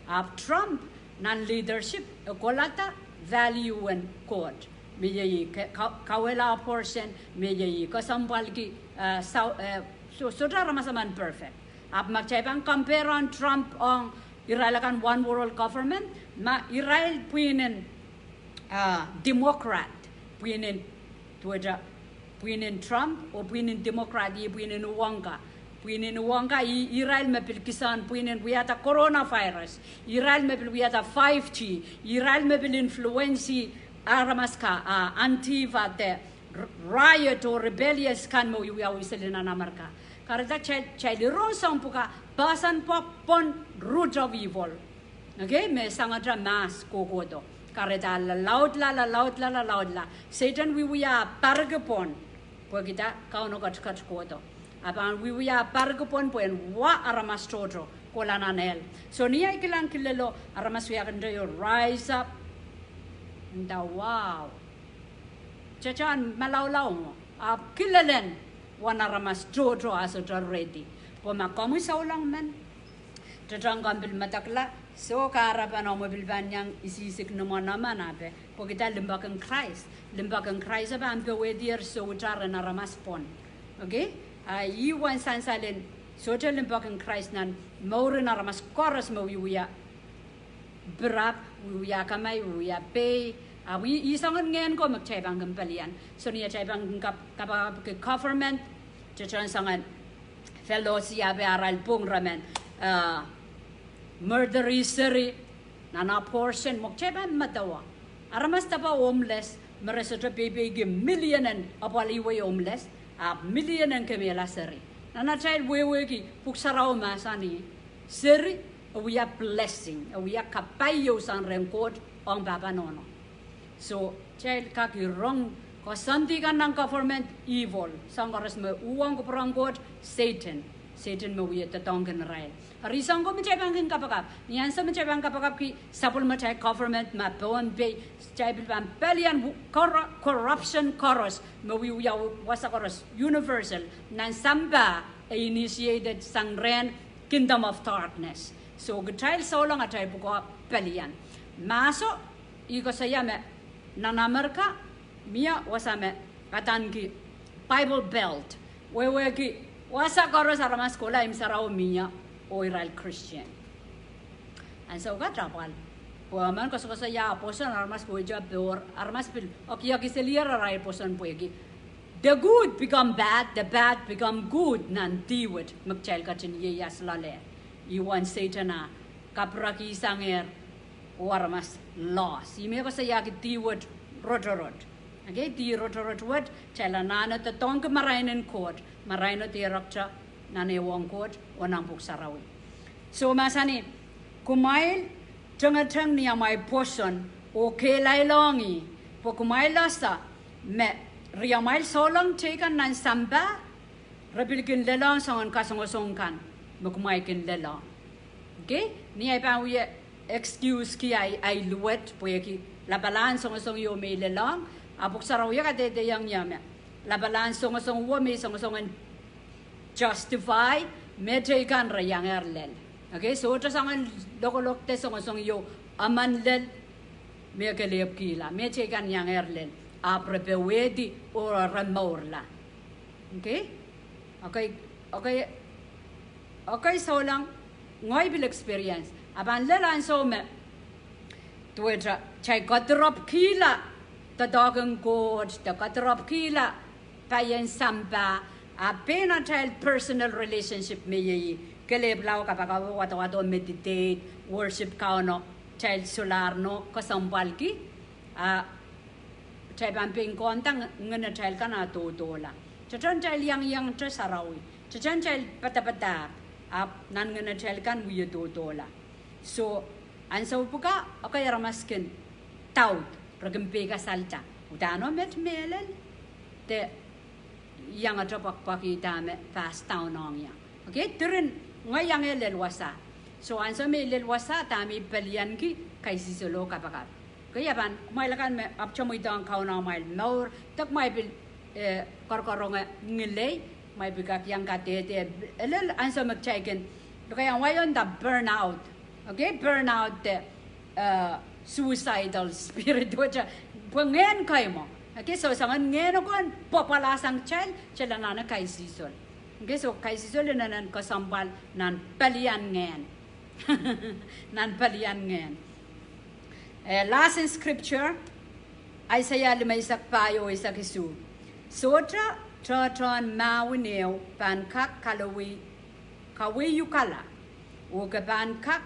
Ahpw Trump nan leadership e kolahda value en Koht. Me iei ih ke, ka, kawehla abortion, me iei ih kesempwalki, eh, soh, eh, soh, sohte aramas emen perfect. Ahpw ma kitail pahn compare Trump ong irail akan one world government, ma irail pwihn en, ah, Democrat, pwihn en, duwehte, pwihn en Trump oh pwihn en Democrat, ih pwihn en uhwong ka. Pwihn en uhwong ka, ih irail me pil kihsang pwihn en wiahda coronavirus. Irail me pil wiahda five G. Irail me pil influence aramas ka, ah, Antifa de riot oh rebellious kan me wiawi seli nan Amerika. Kahrehda kitail, kitail rong soahng pwuka, poahsoan pwon, root of evil. Okay, me sangete mahs kohkohdo. Kahrehda lalaudla, lalaudla, lalaudla. Sehdan wiewia pariki pwon. Pwehkida Kauno ketiket kohdo, e pahn wiewia pariki pwon pwehn wa aramas tohto kohla nan hell. So ni ei kilang kilelo, aramas wia kin dehr rise up. Nda wow. Tetohn malaulau mwo, ahpw kilelen uwen aramas tohto a sohte ready. Pwe ma komwi souleng men, tetohn komw pil medekla, soh, kahrepen omw pil pahn iang isihsik ni mwohn emen ape, pwehkida limpoak en Krais. Limpoak en Krais e pahn powehdier soutar en aramas pwon. Okay? A ih uwen sansalen sohte limpoak en Krais nan mouren aramas koaros me wiewia pirap, wiewia kamai, wiewia pei. Ahpw ih, ih soangen ngehn ko me kitail pahn kin pelian. So ni atail pahn kin kap, kapakapki government, tetohn soangen Pelosi ape arail pwung re men, ah, murder seri, nan abortion, mwo kitail pahn medewe. Aramas depe homeless, me re sohte peipeiki million en apwal iwei homeless, ahpw million en kemehla seri. Nan atail wehwehki, Pwuhk Sarawi mahsanih, seri e wia blessing, e wia kapaiousang rehn Koht ong pahpa nohno. So kitail kak rong koasoandi kan nan government evil, soahng koaros me uhwong kupwuren Koht, Sehdan. Sehdan me wie doadoahngkin irail. Eri soahng ko me kitail pahn kin kapakap, ni ansou me kitail pahn kapakapki sapwellimatail government ma Pohnpei, kitail pil pahn pelian corruption koaros me wiewia wasa koaros universal, nan sampah e initiated sang rehn kingdom of darkness. So kitail souleng atail pwukoa pelian. Mahso, I koasoia me nan Amerika mie wasa me adaneki Bible Belt. Wehwehki wasa koaros aramas kohla imw sarawi mie, oh irail Christian. Ansou kat apwal, pwe emen koasokoasoia pwoson, aramas pwoson pohn, aramas pil okioki selier arail pwoson pwehki the good become bad, the bad become good nan dih wet me kitail ketin ieias loale. Ih uwen Sehdan a kapwurekihsangehr oh aramas lost. Ihme koasoiahki dih wet rotorot. Okei, dih rotorot wet, kitail anahne doadoahngki marain en Koht, maraino dih rekte nan ehuong Koht oh nan Pwuhk Sarawi. Soh, mahsanih, kumwail tengeteng ni amwail pwoson oh kehlailongih, pwe kumwail ese me riamwail souleng teikan nan sampah, re pil kin lelohng soangen kasongosong kan me kumwail kin lelohng. Okei, ni ahi pahn wie excuse ki ahi, ahi luwet pwehki lapalahn songosong ieu me I lelohng, a Pwuhk Sarawi kadehdehiong ie me lapalahn songosong wet me I songosong en justify, me teikan re iangehr lel. Okei, sohte soangen lokolok de songosong ieu emen lel me kelehpwkihla, me teikan iangehr lel, ahpw re powehdi oh re mourla. Okei, okei, souleng ngehi pil experience, a pahn lel ansou me duwehte kitail kadirepwkihla doadoahk en Koht de kadirepwkihla paien sampah, a pein atail personal relationship me iei kelehpw lao kapakap, wadawad oh meditate, worship Kauno, kitail solahr no kesempwalki, a kitail pahn pein kohnda ngenatail kan ah dohdohla. Teten kitail iangiangete sarawi, teten kitail padapadahk, ahpw nan ngenatail kan wie dohdohla. Soh, ansou pwukat, okei, aramas kin doubt, re kin peikasalda, udahn met mehlel, de iangete pwakpwakih dahme pass down ong ie. Okei, diren ngehi iang lel wasa. Soh, ansou me I lel wasa, dahme I pelianki, kaisihsol oh kapakap. Okei, a pahn kumwail akan me ahpwte mweidohng Kauno amwail mour, de kumwail pil, eh, koarokoaronge ngilei, kumwail pil kak iang kadehde, lel ansou me kitail kin, lokaia wai oh nda burn out. Okei, burn out de, eh, suicidal spirit wet, pwe ngehn kaimwo. Okei, soh, soangen ngehn oko en pwapwalahsang kitail, kitail anahne kaisihsol. Okei, soh, kaisihsol inenen kesempwal nan pelian ngehn. Nan pelian ngehn. Eh, last in scripture, Aiseia limeisek pahieu eisek isuh. Sohte tohtohn mahwen ehu pahn kak kaweiukala, oh ke pahn kak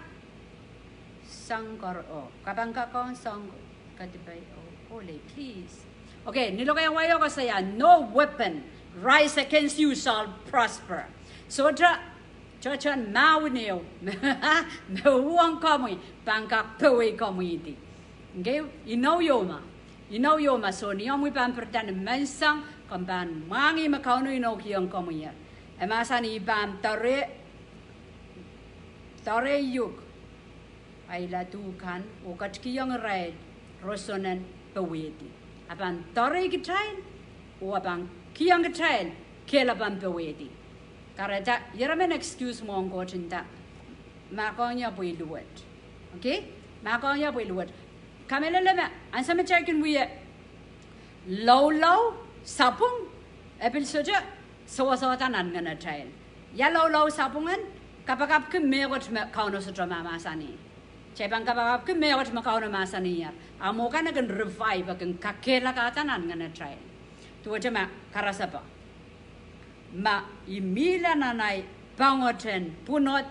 sangkar, oh, ke pahn kak sangkar, kadipai, oh, ole, please. Okei, ni lokaia wai o koasoia, no weapon raised against you shall prosper. Sohte tohtohn mahwen ehu me uhwong komwi pahn kak powei komwihdi. Okei, inou ieu ma, inou ieu ma, soh, ni omwi pahn pirida ni menseng, komw pahn mwahngih me Kauno inoukihong komwi ie. E mahsanih I pahn doare, doare uhk ahi ladu kan oh ketikihong irail roson en powehdi. A pahn doare kitail, oh a pahn kihong kitail kehlapen powehdi. Kahrehda irail men excuse mwohn Koht nda, mahkohng ie pwe I luwet. Okei? Mahkohng ie pwe I luwet. Kamehlele me ansou me kitail kin wie loulou sapwung, e pil sohte sewesehda nan ngenatail. Ia loulou sapwung en? Kapakapki mehkot me Kauno sohte mahmahsanih. Kitail pahn kapakapki mehkot me Kauno mahsaniher, a mwo kan e kin revive, e kin kakehlakahda nan ngenatail. Duwehte ma karasepe, ma I mihla nan ahi pwongoten pwunod,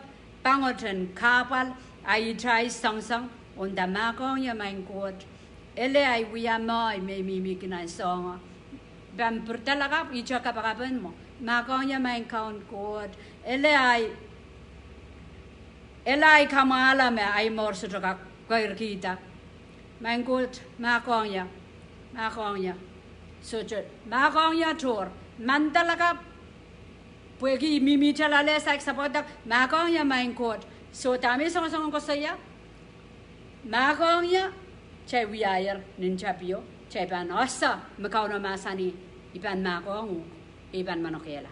pwongoten kahpwal, ahi itail soangsoang, oh nda mahkohng ie maing Koht, ele ahi wia mwohi me I mihmi ki nan soahngo. Pahn pirida lakapw, ihte kapakap en mwo, mahkohng ie maing Kaun Koht, ele ahi, ele ahi kamwahla me ahi mour sohte kak keirkihda. Maing Koht, mahkohng ie, mahkohng ie. Sohte mahkohng ie tohr, manda lakapw, pwehki I mihmihte loale, saik sapwakada, mahkohng ie maing Koht. Soh, dahme I songosong koasoia? Mahkohng ie. Kitail wiahier nin tapio, kitail pahn ese me Kauno mahsanih, I pahn mahkohng uhk, I pahn manokehla.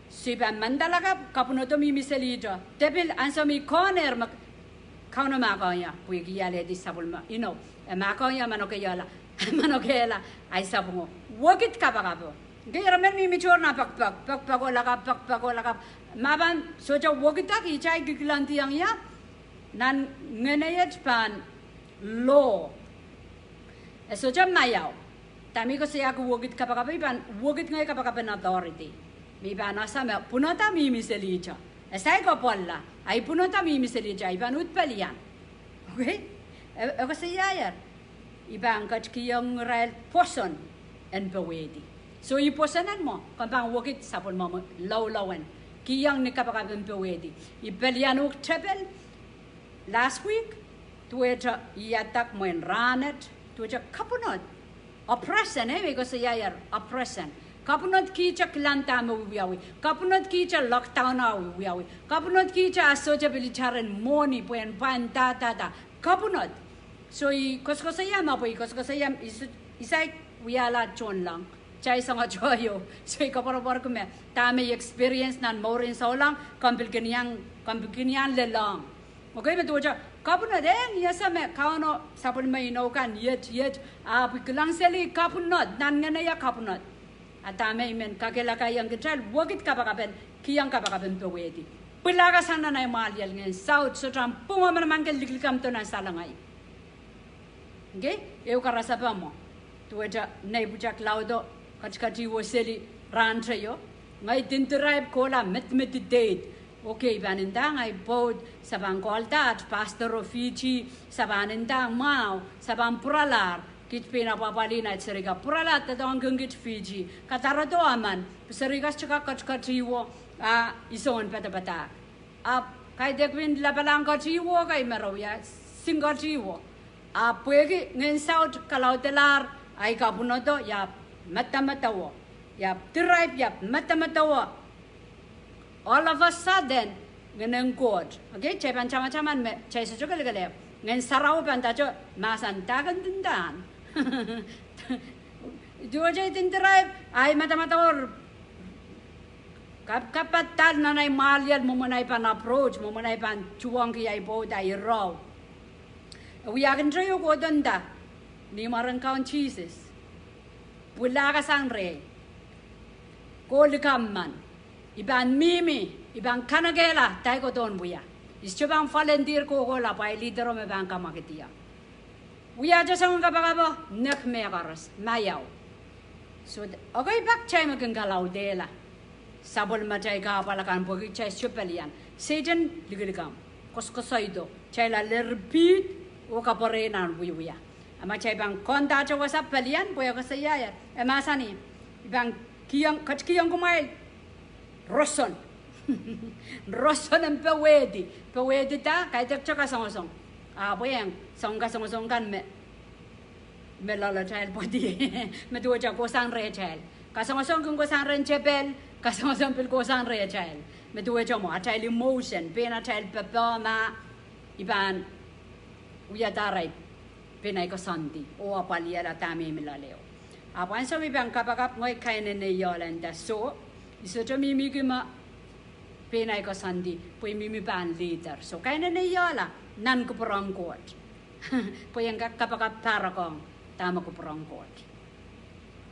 Soh, I pahn manda lakapw, kapwunodo mihmi selihte, de pil ansou me I kohnehr me Kauno mahkohng ie, pwehki I alehdi sapwellime inou, e mahkohng ie, manokehla, manokehla ahi sapwungo. Wekid kapakapo. Okei, irail men mihmi tohr nan pekipek, pekipeko lakapw, pekipeko lakapw. Ma pahn sohte wekidek, ihte ahi kilkilendiong ie, nan ngehn iet pahn loh. E sohte maiau. Dahme I koasoiahki wekid kapakapo, I pahn wekid ngehi kapakapen authority, me I pahn ese me pwunodo mihmi selihte. E saik apwalla, ahi pwunodo mihmi selihte, I pahn uhd pelian. Okei? E, e koasoiahier, I pahn ketikihong irail pwoson. en powehdi. So I pwosoned mwo, komw pahn wekid sapwellimomwi loaloawen kihong ni kapakap en powehdi. I pelian uhk tepel last week, duwehte I adak mwein rahnwet, duwehte kapwunod, oppression, eh, me I koasoiaier, oppression. Kapwunod kihte kilang dahme wiwiawi. Kapwunod kihte lockdown a wiwiawi. Kapwunod kihte a sohte pil itar en mwohni pwe en pwain da, da, da. Kapwunod. So I koasokoasoia ma pwe I koasokoasoia I s-, I saik wiahla tohnleng. Kitail soangotohio. So I koapworopworki me dahme I experience nan mourin souleng, komw pil kin iang, komw pil kin iang lelohng. Okay, me duwehte kapwunod, eh, I ese me Kauno sapwellime inou kan iet, iet, ahpw I kilang seli kapwunod, nan ngeneie kapwunod. A dahme I men kakehlakaiong kitail wekid kapakap en kihong kapakap en powehdi. Pwilahkasang nan ahi mwahliel ngehn saut, sohte ahmw pwung manaman ke likilikamdo nan salengei. Okay, ehu karasepe mwo. Duwehte nei pwutak laudo, katikatiwo seli rahn teio. Ngehi dindiraip kohla medemedi deid. Okay, I pahn nda ngehi pwoud, se pahn call-da at pastor oh Fiji, se pahn nda mwahu, se pahn pwuralahr, kiht pein apwapwalih nan at serihka pwurala doadoahngkin kiht Fiji. Kadarodo emen, pwe serihka sohte kak katikatiwo, a I sohn padapadahk. Ahpw kaidehk pil lapalahn katiwo, kaimero ia, singkatiwo. Ahpw pwehki ngehn saut kalaudelahr, ahi kapwunodo, iahpw medemedewe. Iahpw diraip, iahpw medemedewe. All of a sudden, Ngehnen Koht. Okay, kitail pahn tamataman me kitail sohte kelekelehpw. Ngehn Sarawi pahn ndahte, mahsen, dahken dindahn. Duwehte I dindiraip, ahi medemedewe, kapakapdahn nan ahi mwahliel, mwomwen ahi pahn approach, mwomwen ahi pahn tuhwongki ahi pwoud, ahi irou. E wiahkin teio kohdo nda, ni mwaren Kaun Sises, pwilahkasang rehi, koh likamw men, I pahn mihmi, I pahn kanekehla dahkot en wia. I sohte pahn volunteer kohkohla pwe ahi leader me pahn kamwakid ie. Wiahte soangen kapakapo, nek mehkoaros, maiau. So, okay, pak kitail me kin kalaudehla sapwellimatail kahpwal akan pwehki kitail sohte pelian. Sehdan likilikamw, koasokoasoido, kitail a leripihd oh kapwurehn nan wiewia. A ma kitail pahn kondahte wasa pelian, pwe e koasoiaier, e mahsanih, I pahn kihong, ketikihong kumwail roson. Roson en powehdi, powehdi da, kaidehkte kasongosong. Ahpw e soangen kasongosong kan me, me loalatail pwohdi, me duwehte kohsang rehtail. Kasongosong kin kohsang rehn tepel, kasongosong pil kohsang rehtail. Me duwehte mwo atail emotion, pein atail popohma, I pahn wiadahr ahi pein ahi koasoandi oh apwalihala dahme I mi loale. Ahpw ansou me I pahn kapakap ngehi kaineneiehla nda soh, I sohte mihmiki me pein ahi koasoandi pwe I mihmi pahn leader. So kaineneiehla nan kupwuren Koht. Pwe I en kak kapakap pahrekohng dahme kupwuren Koht.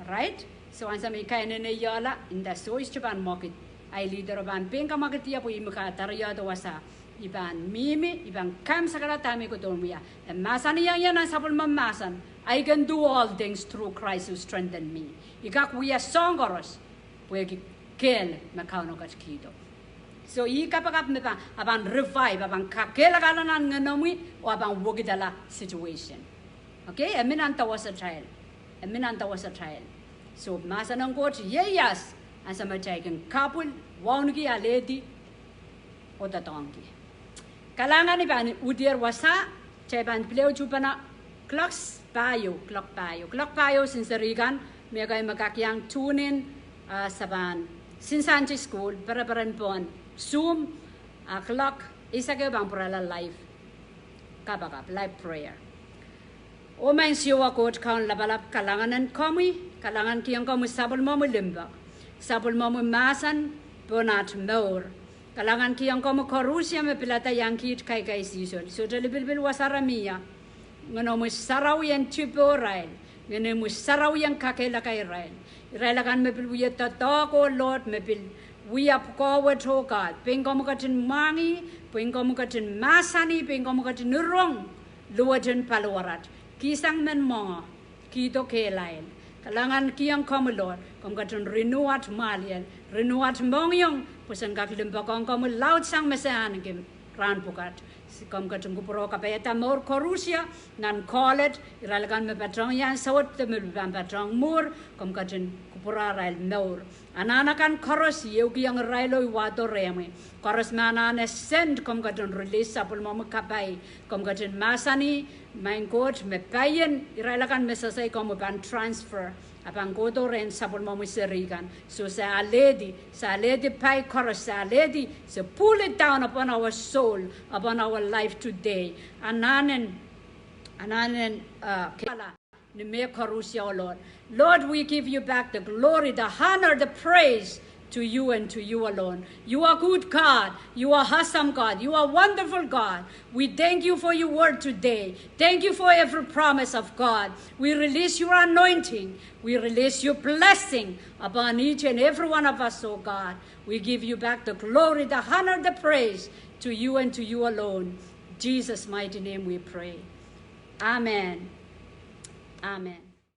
Right? So ansou me I kaineneiehla nda soh, I sohte pahn mwekid ahi leader oh pahn pein kamwakid ie pwe I mih kadariehdo wasa. I pahn mihmi, I pahn kamwsekala dahme I kohdohn wia. E mahsanihong ie nan sapwellime mahsen, I can do all things through Christ who strengthen me. I kak wia soahng koaros pwehki kehl me Kauno ketikihdo. So ih kapakap me pahn, a pahn revive, a pahn kakehlakahla nan ngenomwi oh a pahn wekidala situation. Okay, e mi nan dawesatail. E mi nan dawesatail. So mahsen en Koht ieias, ansou me kitail kin kapwil, wauneki, alehdi, oh doadoahngki. Kalahngan, I pahn uhdier wasa, kitail pahn pil ehu tuhpene clock pahieu, clock pahieu, clock pahieu, sen serihkan, mehkei me kak iang tune in, a se pahn, sen Sunday school, pereperen pohn Zoom, a clock eisek ehu pahn pwurala live kapakap, live prayer. Oh Maing Siohwa Koht Kaun lapalap, kalahngan en komwi, kalahngan kihong komwi sapwellimomwi limpoak, sapwellimomwi mahsen pohn at mour. Kalahngan kihong komwi koarusie me pilada iang kiht kaikaisihsol. Sohte lipilipil wasa re mie. Ngenomwi Sarawi en tipoh irail. Ngenomwi Sarawi en kakehlaka irail. Irail akan me pil wia doadoahk, oh Lord, me pil wia pwukoah wet, oh God. Pein komwi ketin mwahngih, pein komwi ketin mahsanih, pein komwi ketin rong luwet en paliwarat. Kihsang men mwenge, kihdo kehlail. Kalahngan kihong komwi Lord, komw ketin renew at mwahliel, renew at mohngiong, pwe sen kak limpoakohng komwi laudsang me se ahneki rahn pwukat. Komw ketin kupwurehng kapaiada mour koaros nan college, irail akan me patohng iang sawet de me pahn patohng mwuhr, komw ketin kupwurehng arail mour. Anahn akan koaros I ehukihong irailo I wahdo rehmwi. Koaros me anahne send, komw ketin release sapwellimomwi kapai. Komw ketin mahsanih, Maing Koht, me paien irail akan me sehse komwi pahn transfer, a pahn kohdo rehn sapwellimomwi seri kan. So se alehdi, se alehdi pai koaros, se alehdi, se pull it down upon our soul, upon our life today. Anahnen, anahnen, uh, kala ni mehkoaros, oh Lord. Lord, we give you back the glory, the honor, the praise to you and to you alone. You are good God. You are awesome God. You are wonderful God. We thank you for your word today. Thank you for every promise of God. We release your anointing. We release your blessing upon each and every one of us, oh God. We give you back the glory, the honor, the praise to you and to you alone. In Jesus' mighty name we pray. Amen. Amen.